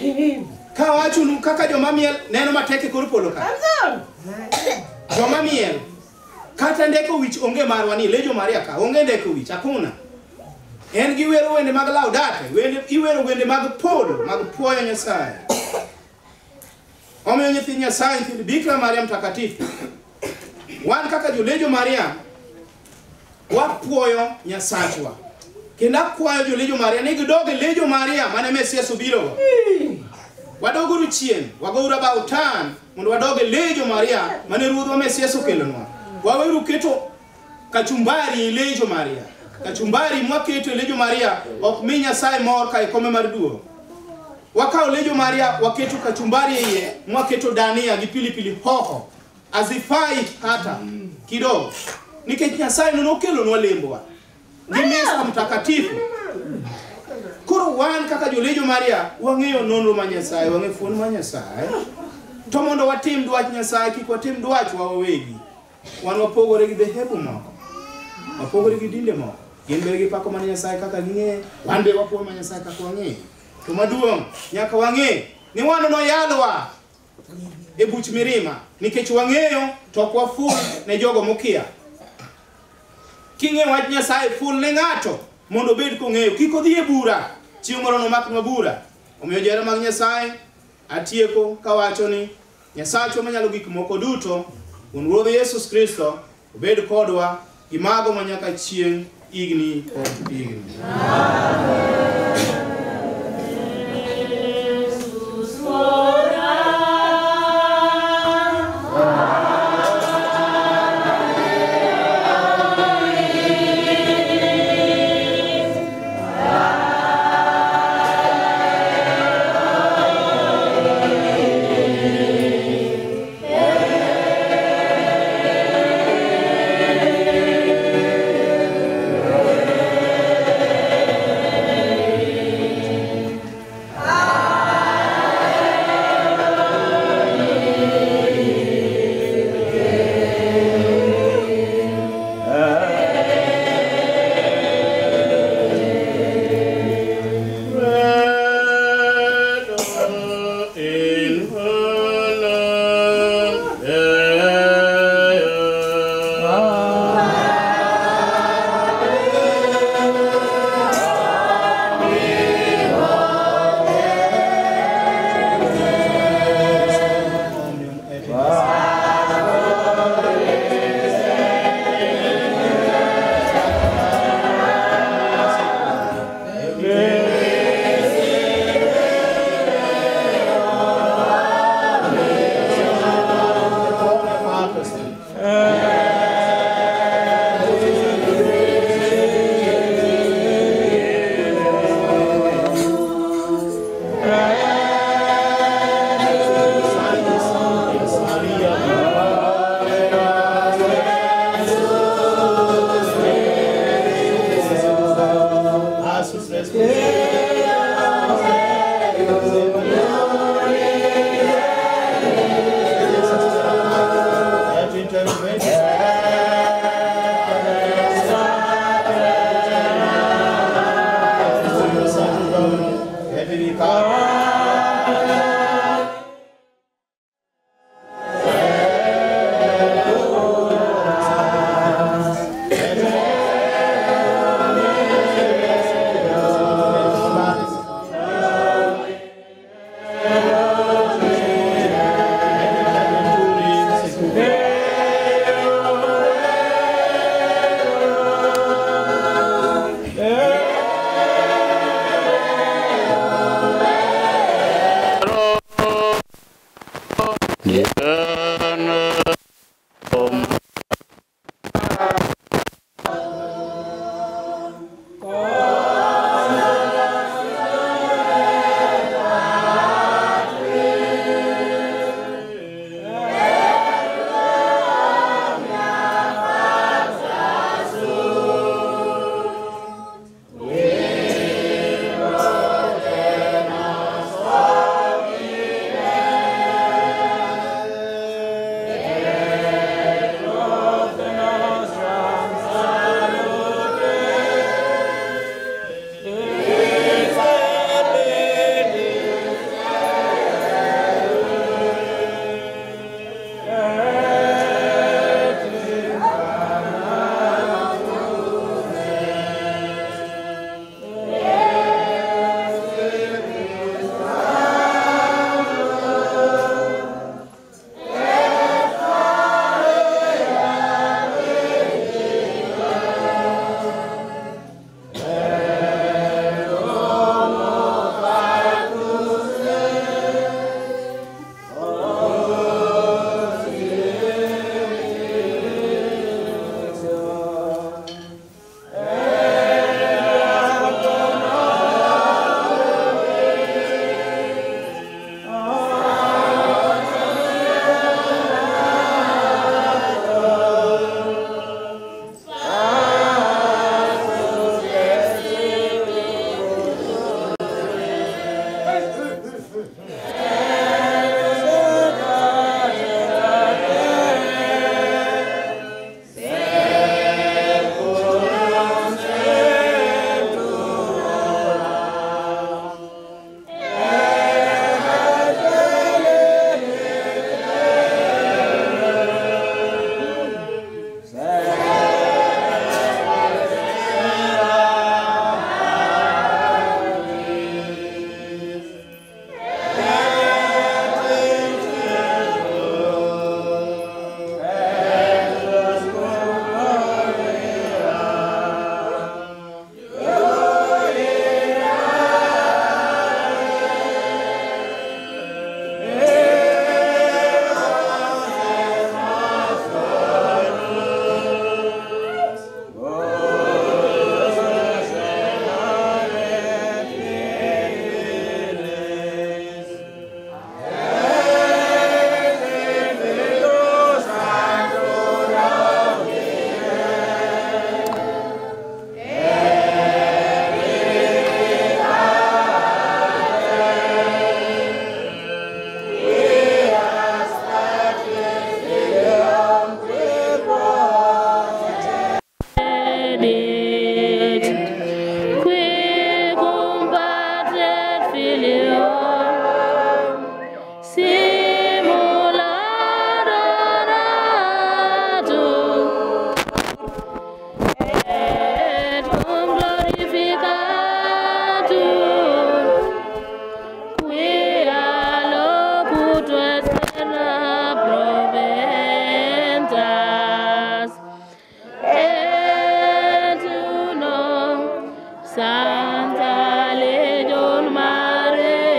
ka wachonu kaka joma miel neno matek e kor polo ka. Joma miel, kata ndeko wich onge marwa ni Lejo Maria ka, onge ndeko wich, hakuna. En giwero wende mag Laudate, wende, iwero wende mag polo, mag puoyo Nyasaye. Omiyo nyithi Nyasaye, nyithind Bikira Maria Mtakatifu, wan kaka Jolejo Maria, wapuoyo Nyasachwa. Kendo akwayo Jolejo Maria ni gidog e Lejo Maria mane Mesias obirogo. Wadoguru chien, wagouru about turn, mondo wadog e Lejo Maria mane Ruodhwa Mesias okelonwa. Waweuru keto kachumbari e Lejo Maria. Kachumbari mwaketo e Lejo Maria ok mi Nyasaye mor ka e kome mar duong'. Wakawo Lejo Maria waketo kachumbari e iye, mwaketo dania gi pilipili hoho. Azifai hata kidogo. Nikech Nyasaye nokelonwa lembwa gi misa mtakatifu. Koro wan kaka Jolejo Maria wang'eyo nonro mar Nyasaye, wang'eyo fuon mar Nyasaye. To mondo watim dwach Nyasaye, kik watim dwachwa wawegi. Wan wapogore gi dhehebu moko, wapogore gi dinde moko. Gin be gipako mana Nyasaye kaka ging'eye, wan be wapuoyo mana Nyasaye kaka wang'eye. To maduong' nyaka wang'e ni wan noyalwa e buch mirima, nikech wang'eyo to ok waful ne jogo mokia. King'eyo wach Nyasaye, ful ne ng'ato mondo obed kong'eyo, kik odhi e bura, chieng' moro nomaknwa bura. Omiyo johera mag Nyasaye, atieko kawacho ni Nyasachwa manyalo gik moko duto, wuon Ruodh Yesu Kristo, obed kodwa gi mago manyaka chieng' higni kod higni. Santa Legion Maria.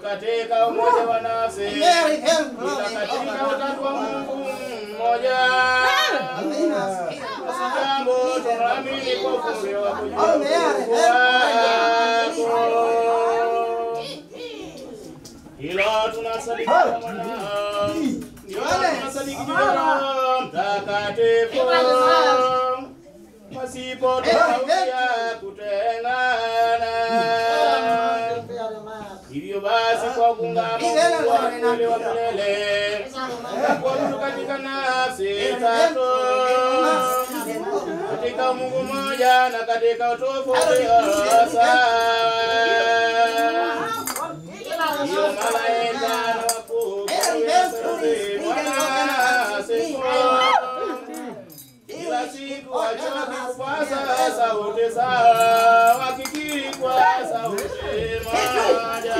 Katika umoja wa nafsi, katika utatu wa Mungu mmoja. Jambo tunaamini kwa ufunuo wa kujua wako. Hilo tunasadiki kwa Mwanao, ndio tunasadiki kwa Roho Mtakatifu, pasipo tofauti ya kutengana. Hivyo basi kwa kuungama wa kweli wa milele na kuabudu katika nafsi tatu, katika Mungu mmoja na katika utofauti wa sawa. Hiyo malaika na wakuu kila siku wachoki kupaza sauti zao, wakikiri kwa sauti moja.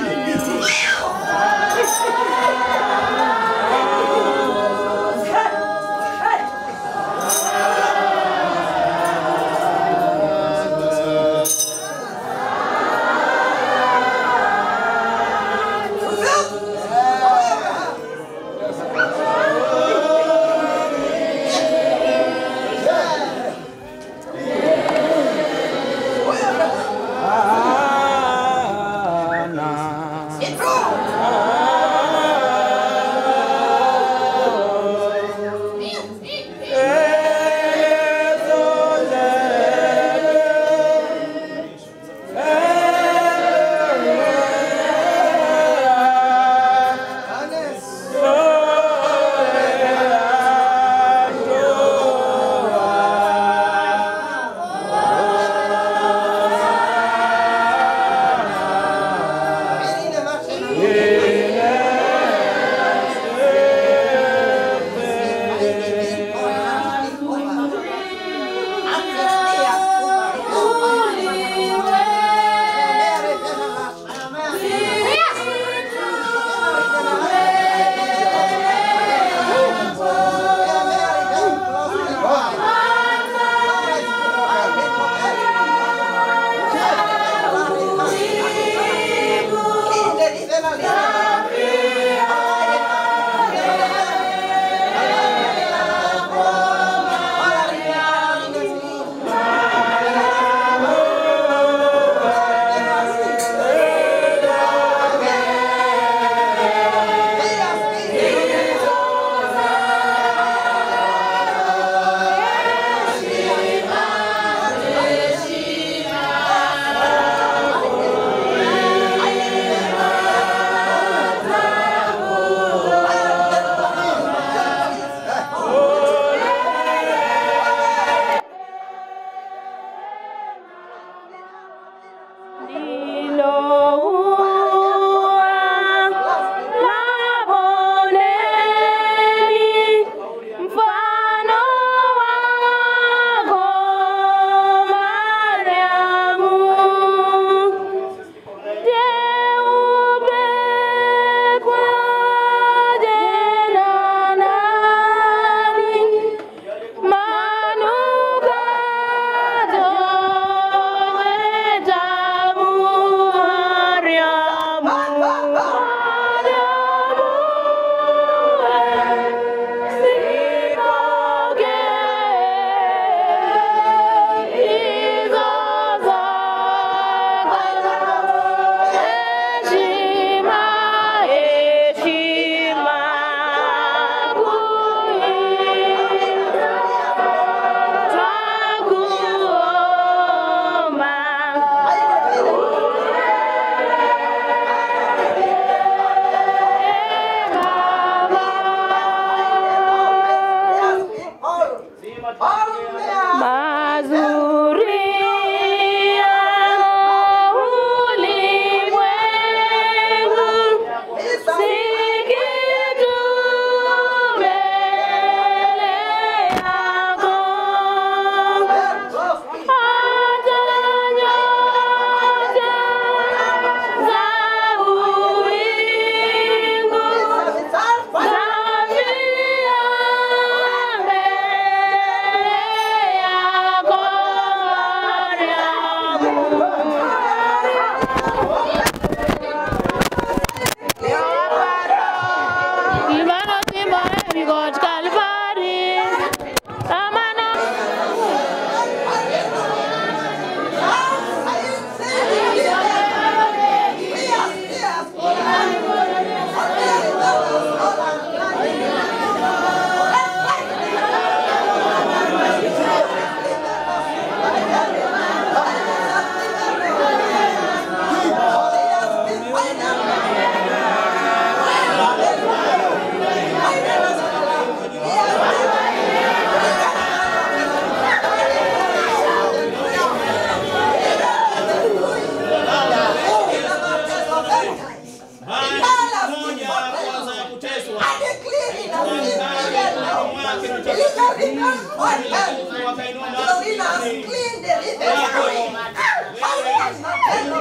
Mazuri ya ulimwengu si kitu mbele yako, hata nyota za uwingu zafia mbele yako, Mariamu. Gimano timore ewi got Kalvari. Amano. Moja kwanza ya kuteswa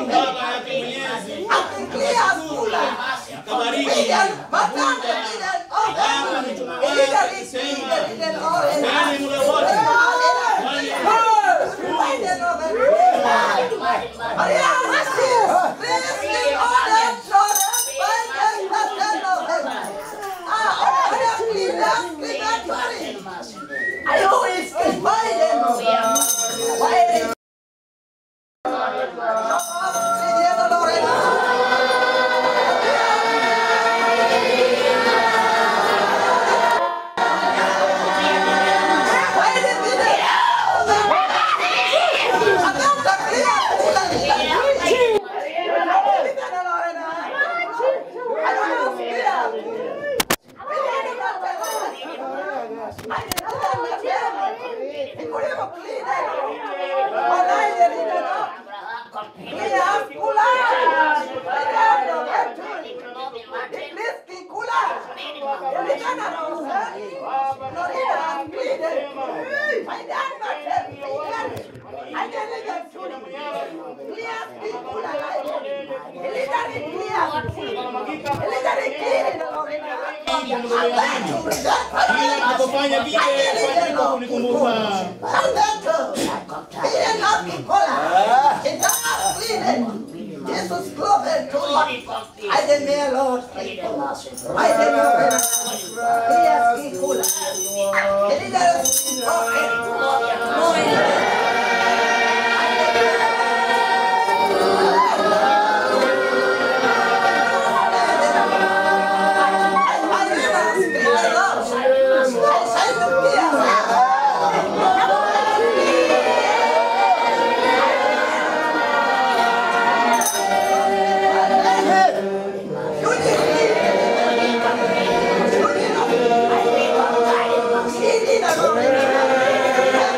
Baba yake Mwenyezi akabariki nani mle wote I always Kufanya vile fanya kwa kunikumbuka. Jesus, glory to you. I didn't Lord. I didn't Thank you.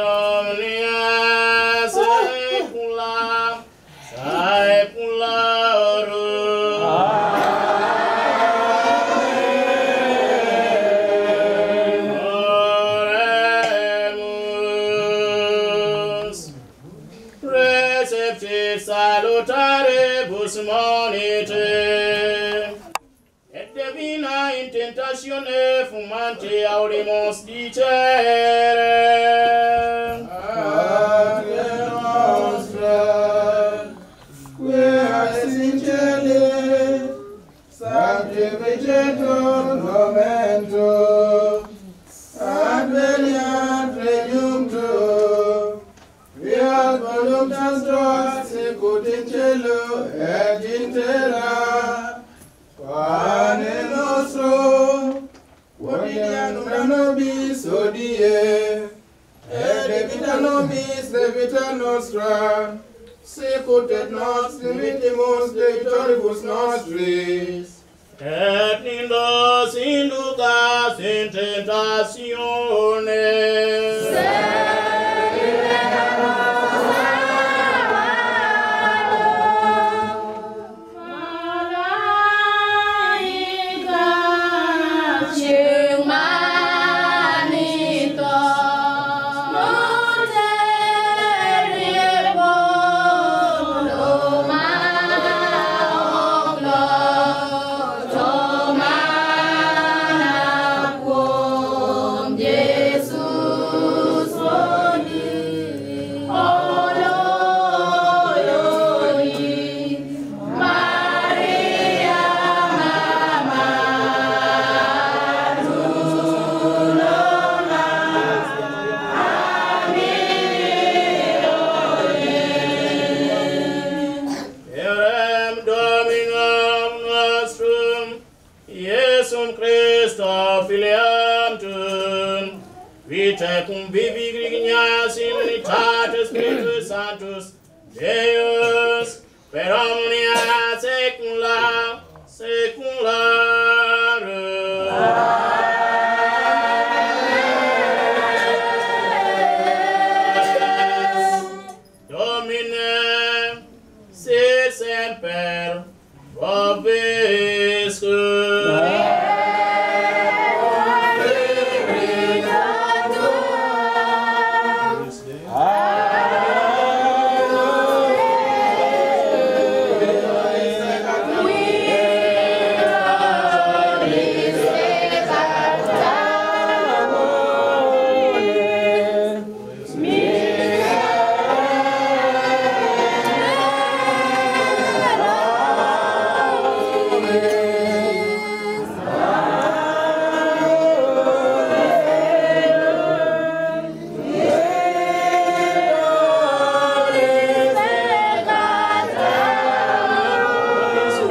Omnia saecula saeculorum. Oremus. Receptit salutaribus monite, et divina in tentatione fumante audimus dicere. Ave nostra, qui es in celis, sanctificetur nomen tuum, adveniat regnum tuum, fiat voluntas tua sicut in cielo et in terra. Pane nostrum quotidianum da nobis hodie, et debita nobis debita nostra, sicut et nos dimittimus debitoribus nostris. Et in nos inducas in tentatione, Malaika chieng' manito noterie polo ma ok locho mana kuom Yesus Wuodi oloyoni Maria mama tulona Erem Dominum nostrum, Iesum Christo filiam tuum, vitae cum vivi grignas in unitate Spiritus Sanctus, Deus, per omnia saecula saeculorum. Domine, sit semper vobiscum.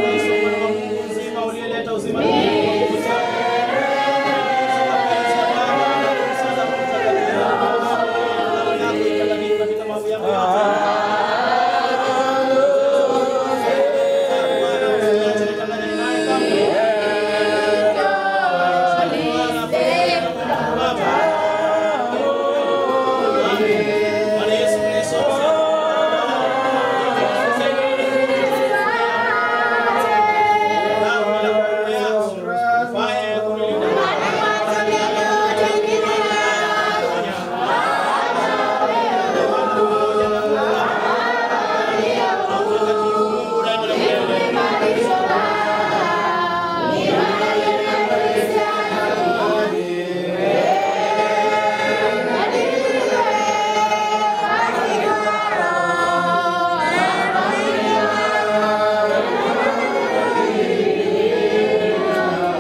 Uzima uliyeleta uzima duniani kwa nguvu zako. Damu yako itakatifu katika maovu yangu yote. Bwana, usiniache nitangane naye kamwe. Bwana Yesu Kristo, ufaye kunilinda.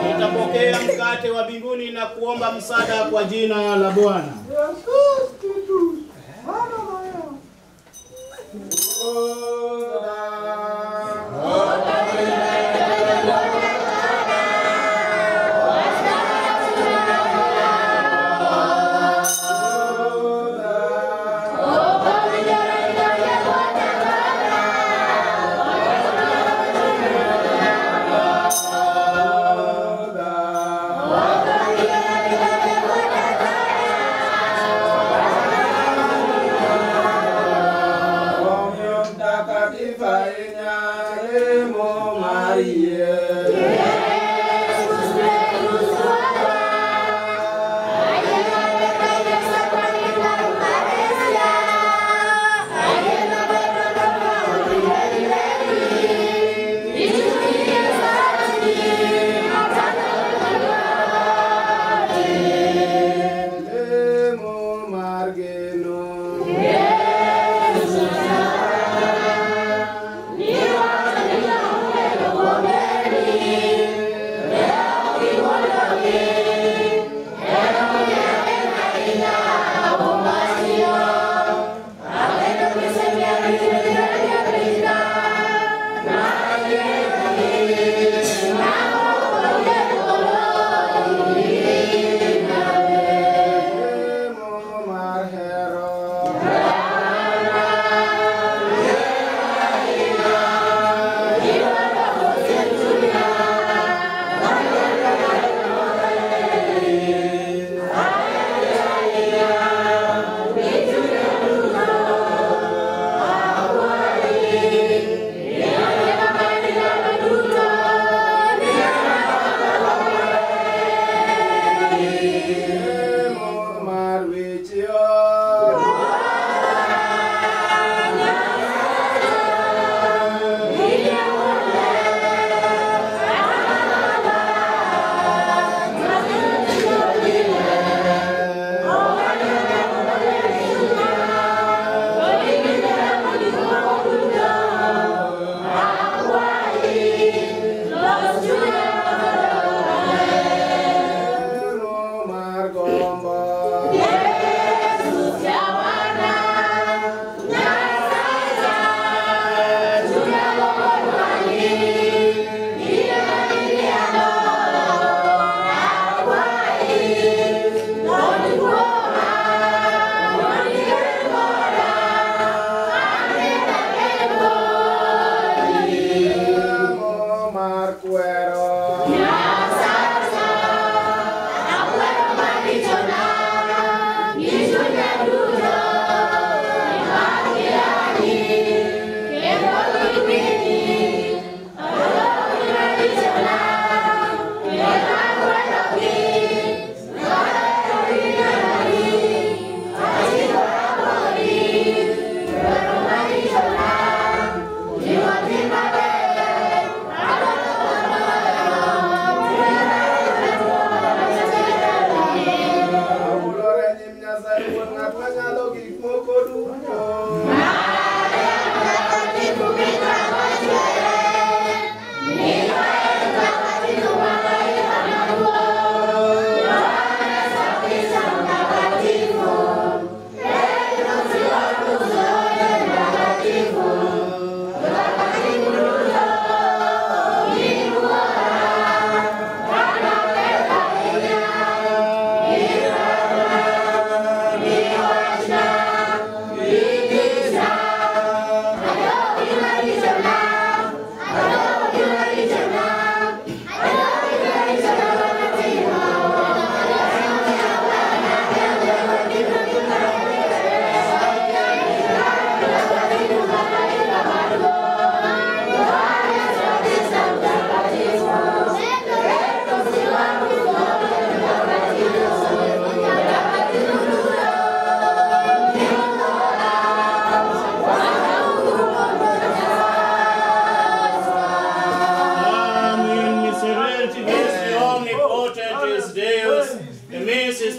Nitapokea mkate wa mbinguni na kuomba msaada kwa jina la Bwana. Oda.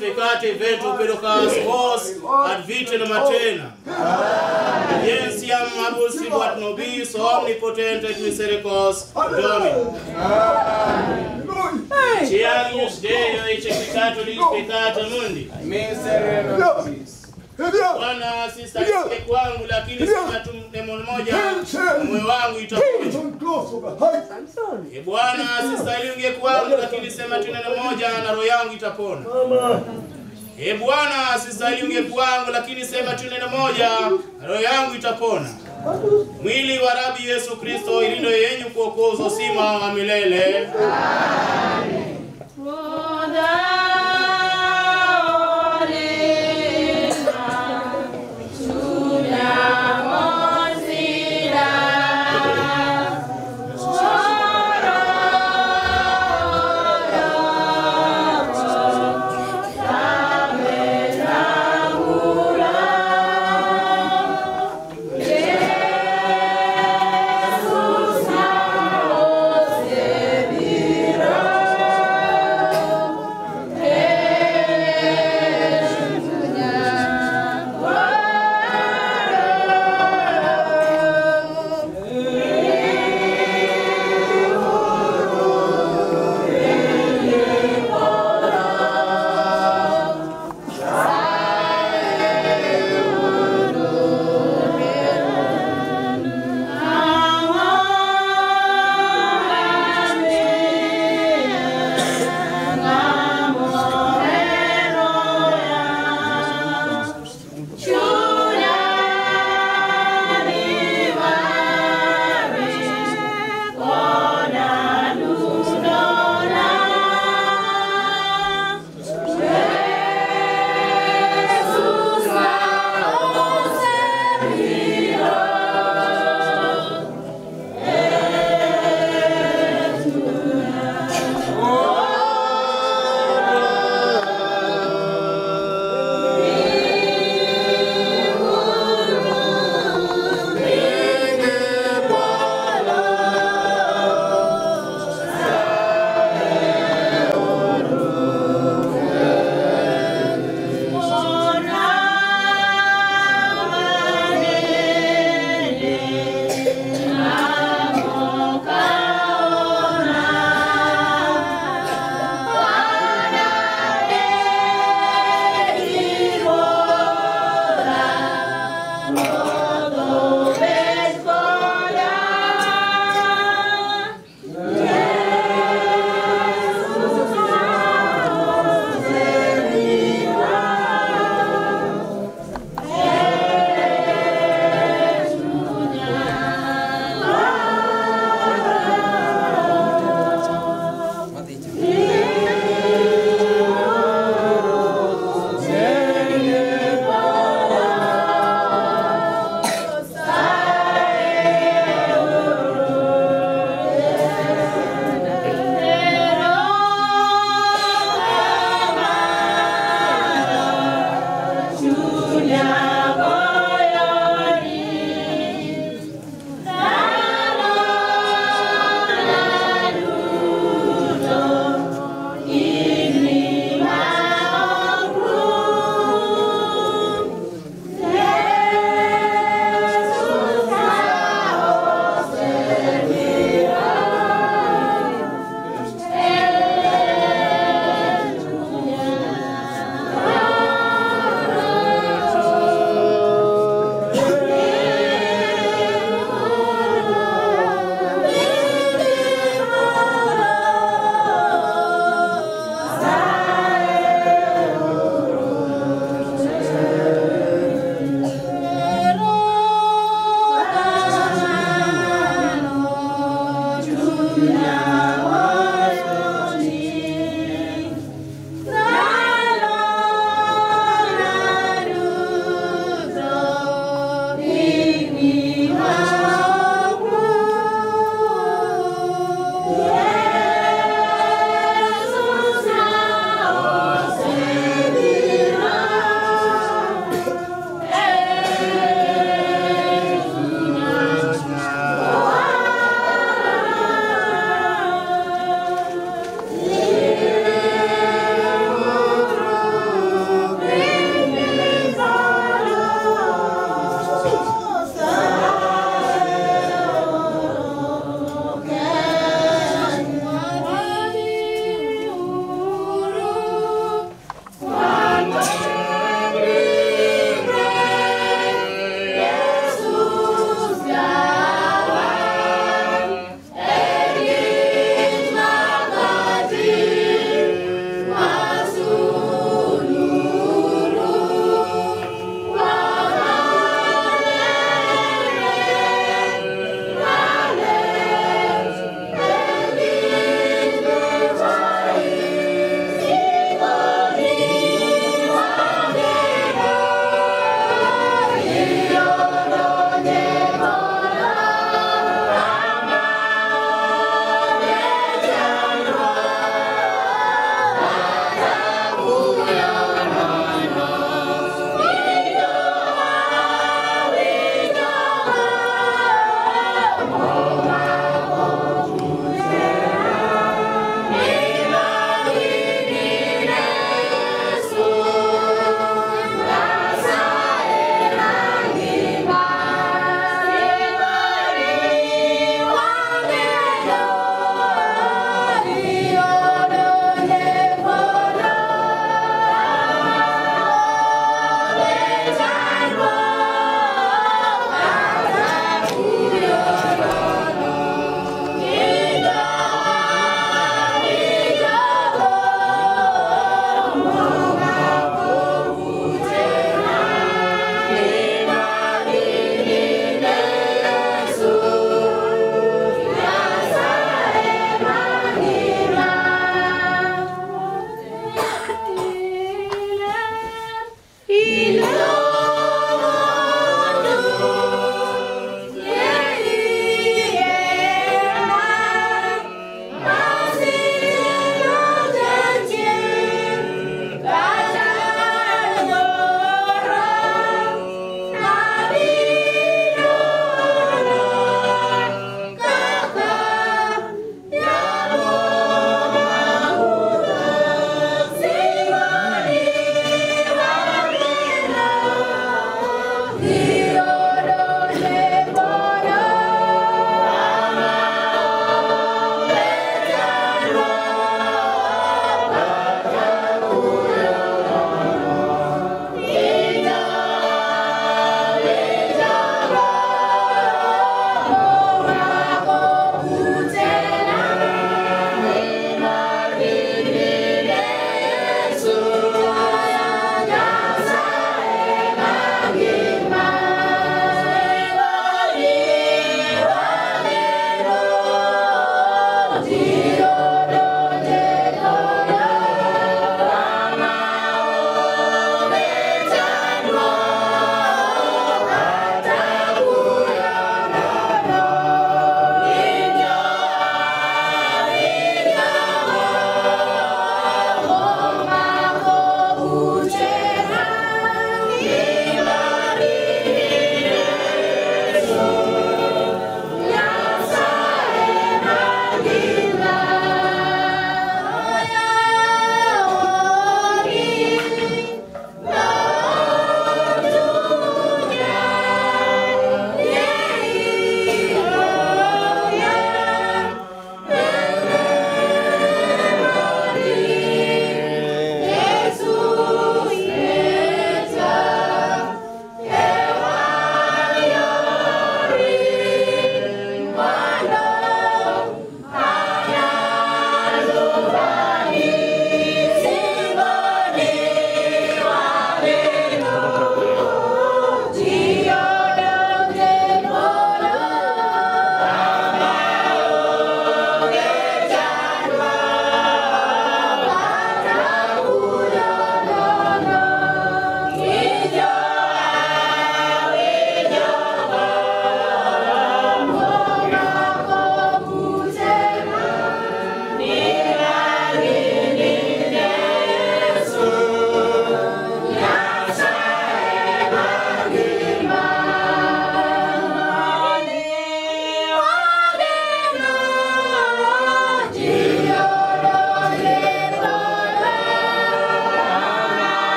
peccati ventu pedocas vos ad vitam aeternam. Gentiam abusivat nobis omnipotente et misericors Domini. Agnus Dei ecce peccatoris peccata mundi. Miserere nobis. Bwana sistahili kwangu, lakini sema tu neno moja, moyo wangu itapona. E Bwana, sistahili unge kwangu, lakini sema tu neno moja na roho yangu itapona. E Bwana, sistahili unge kwangu, lakini sema tu neno moja, roho yangu itapona. Mwili wa Rabi Yesu Kristo ilindo yenyu kuokoza uzima wa milele. Amen.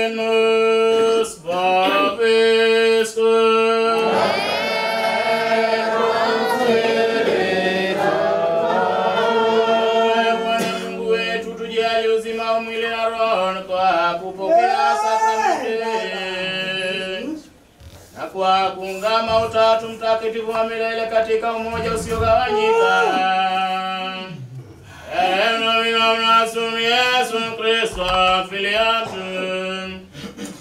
Dominus vobiscum. Bwana Mungu wetu, tujalie uzima wa mwili na roho kwa kupokea sakramenti na kwa kuungama Utatu Mtakatifu wa milele katika umoja usiogawanyika. Yesu Kristo filiatum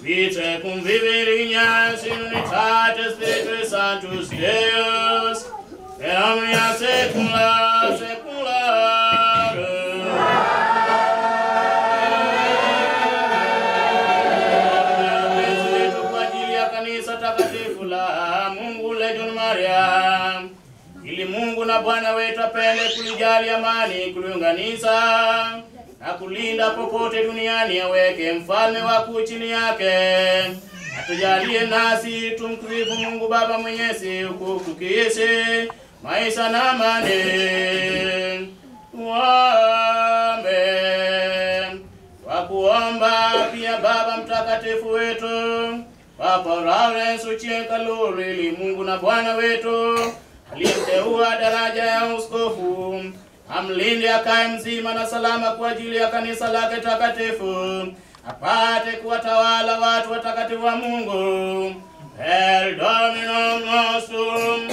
vitae cum vivere ignace unitate Spiritui Sanctus Deus per omnia saecula saeculorum. Yetu kwa ajili ya kanisa takatifu la Mungu Legion Maria, ili Mungu na Bwana wetu apende kulijali amani, kuliunganisha na kulinda popote duniani, aweke mfalme wakuu chini yake. Atujalie nasi tumkrifu Mungu Baba Mwenyezi, huku tukiishi maisha na amani. Tuombe. Kwa kuomba pia Baba Mtakatifu wetu Papa Lawrence Ochieng' Kalori, ili Mungu na Bwana wetu aliyemteua daraja ya uskofu amlinde akae mzima na salama kwa ajili ya kanisa lake takatifu, apate kuwatawala watu watakatifu wa Mungu. El Dominum nostrum,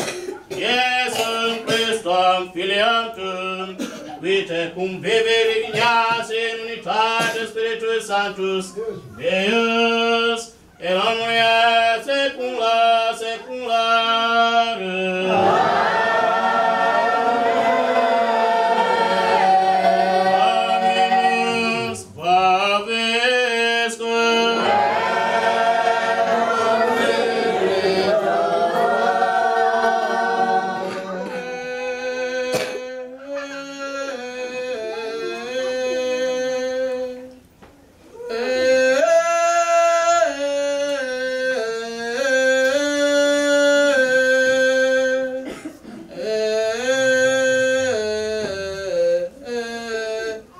Iesum Christum filium tuum, vitae cum vivere ignace in unitate Spiritui Sanctus, Deus, et omnia saecula saeculorum. Dominus vobiscum.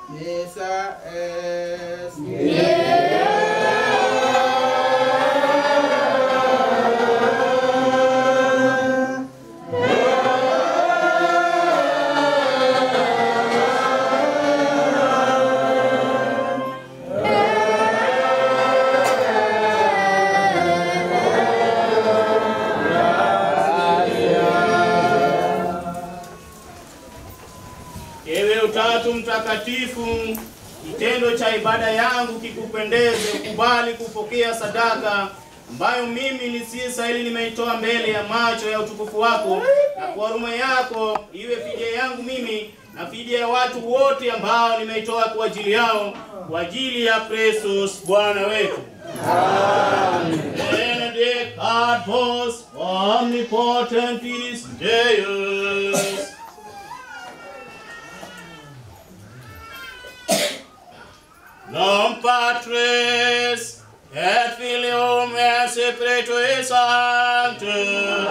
Missa est. Ewe Utatu Mtakatifu, kitendo cha ibada yangu kikupendeze, ukubali kupokea sadaka ambayo mimi nisiyestahili nimeitoa mbele ya macho ya utukufu wako, na kwa huruma yako iwe fidia yangu mimi na fidia ya watu wote ambao nimeitoa kwa ajili yao, kwa ajili ya Kristus Bwana wetu. Benedicat vos omnipotentis Deus. Non Patris et Filium et Spiritui Sanctus.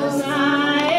Nyasaye.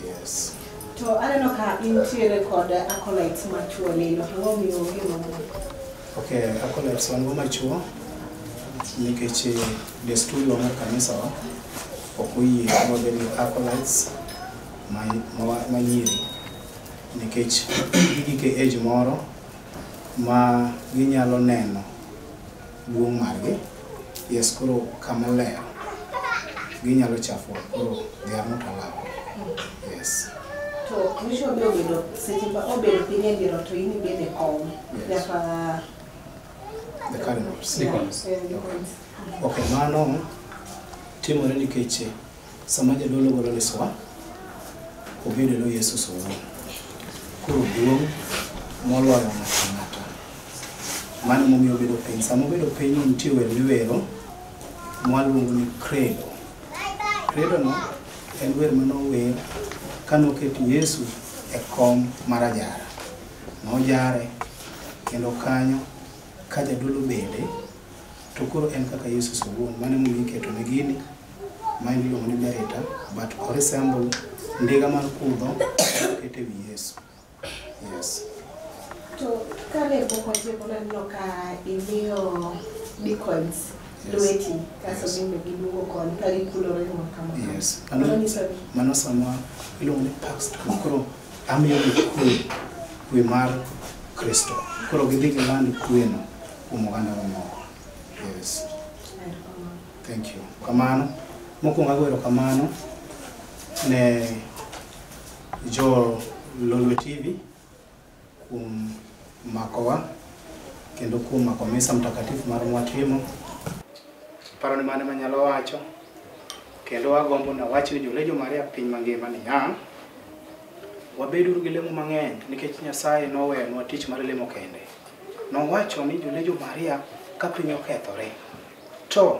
Yes. To aneno ka intiere kod acolytes machuo lilo, ang'o miyo onge mamon? Okay, acolytes wan go machuo nikech desturi wa mar kanisawa ok oyie wabed gi acolytes ma nyiri nikech gigik e age moro ma ginyalo neno duong' margi. Yes, koro kama ler ginyalo chafo, koro they are not allowed. Yes. To ritual be obedo seche ma obedo piny e dier ot to in ibedo e kom. Yes. Nyaka The cardinals. Deacons. Deacons. Okay, mano timore nikech sama jadolo golo liswa, obedo e lo Yesus owuon. Koro duong' moloyo ng'ato ang'ata. Mano momiyo obedo piny. Sama obedo piny nitie wer miwero mwaluongo ni credo. Credo no en wer manower kanoket Yesu e kom mar ajara. Nojare kendo kanyo ka jadolo bende to koro en kaka Yesus owuon. Mano emomiyo iketo ne gini ma en iluongo ni bereta, but o resemble ndiga mar kudho oket e wi Yesu. Yes. To kane pok watieko naneno ka imiyo deacons Yes. lweti kasto Yes. gin be giduogo koni ka gikulore ma kama. Yes. Mano nyiso ni Mano sama iluongo ni Pax koro amiyogi kwe, kwe mar Kristo. Koro gidhi giland kweno kuom oganda mamoko. Yes. Thank you. Kamano. Mokwongo ago erokamano ne jo Lolwe TV kuom makowa kendo kuom mako misa mtakatifu mar mwatimo. Paro ni mane manyalo wacho kendo agombo ni awach ni jolejo Maria piny mangima niya, wabeduru gi lemo mang'eny nikech Nyasaye noweyonwa tich mar lemo kende. Nowacho ni jolejo Maria ka piny okethore to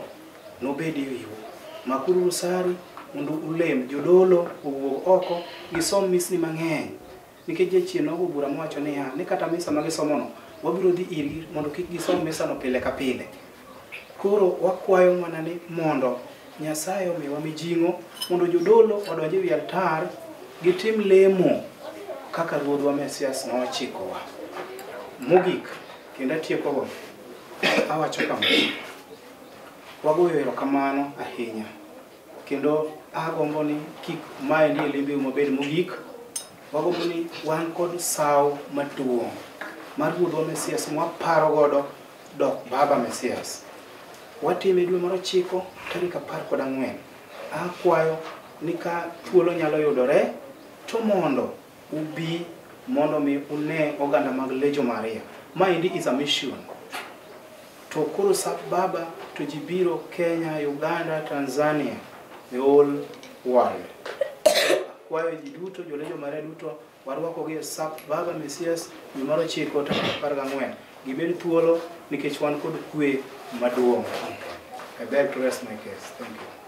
nobed e wiu. Makuru rosari mondo ulem, jodolo owuog oko gisom misni mang'eny nikech jachien nogo bura mowacho niya ni kata misa ma gisomono wabiro dhi irgi mondo kik gisom misano pile ka pile. Koro wakwayo mana ni mondo Nyasaye omiwa mijing'o mondo jodolo odonj e wi altar gitim lemo kaka Ruodhwa Mesias nochikowa. Mogik, kendo atiekogo, awacho kama, wagoyo erokamano ahinya kendo agombo ni kik maendi e limbeu mabed mogik. Wagombo ni wan kod sawo maduong' mar Ruodhwa Mesias mwaparo godo dok Baba Mesias. Watime dwe mar 9 tarik 14. Akwayo ni ka thuolo nyalo yudore to mondo ubi mondo mi une oganda mag Legion Maria. Maendi is a mission. To koro sap Baba to ji biro Kenya, Uganda, Tanzania, the whole world. Akwayo ji duto, jo Legion Maria duto, warwakogi e sap Baba Mesias dwe mar 9 tarik 14. Gibed thuolo nikech wan kod kwe maduong'. I beg to rest my case. Thank you.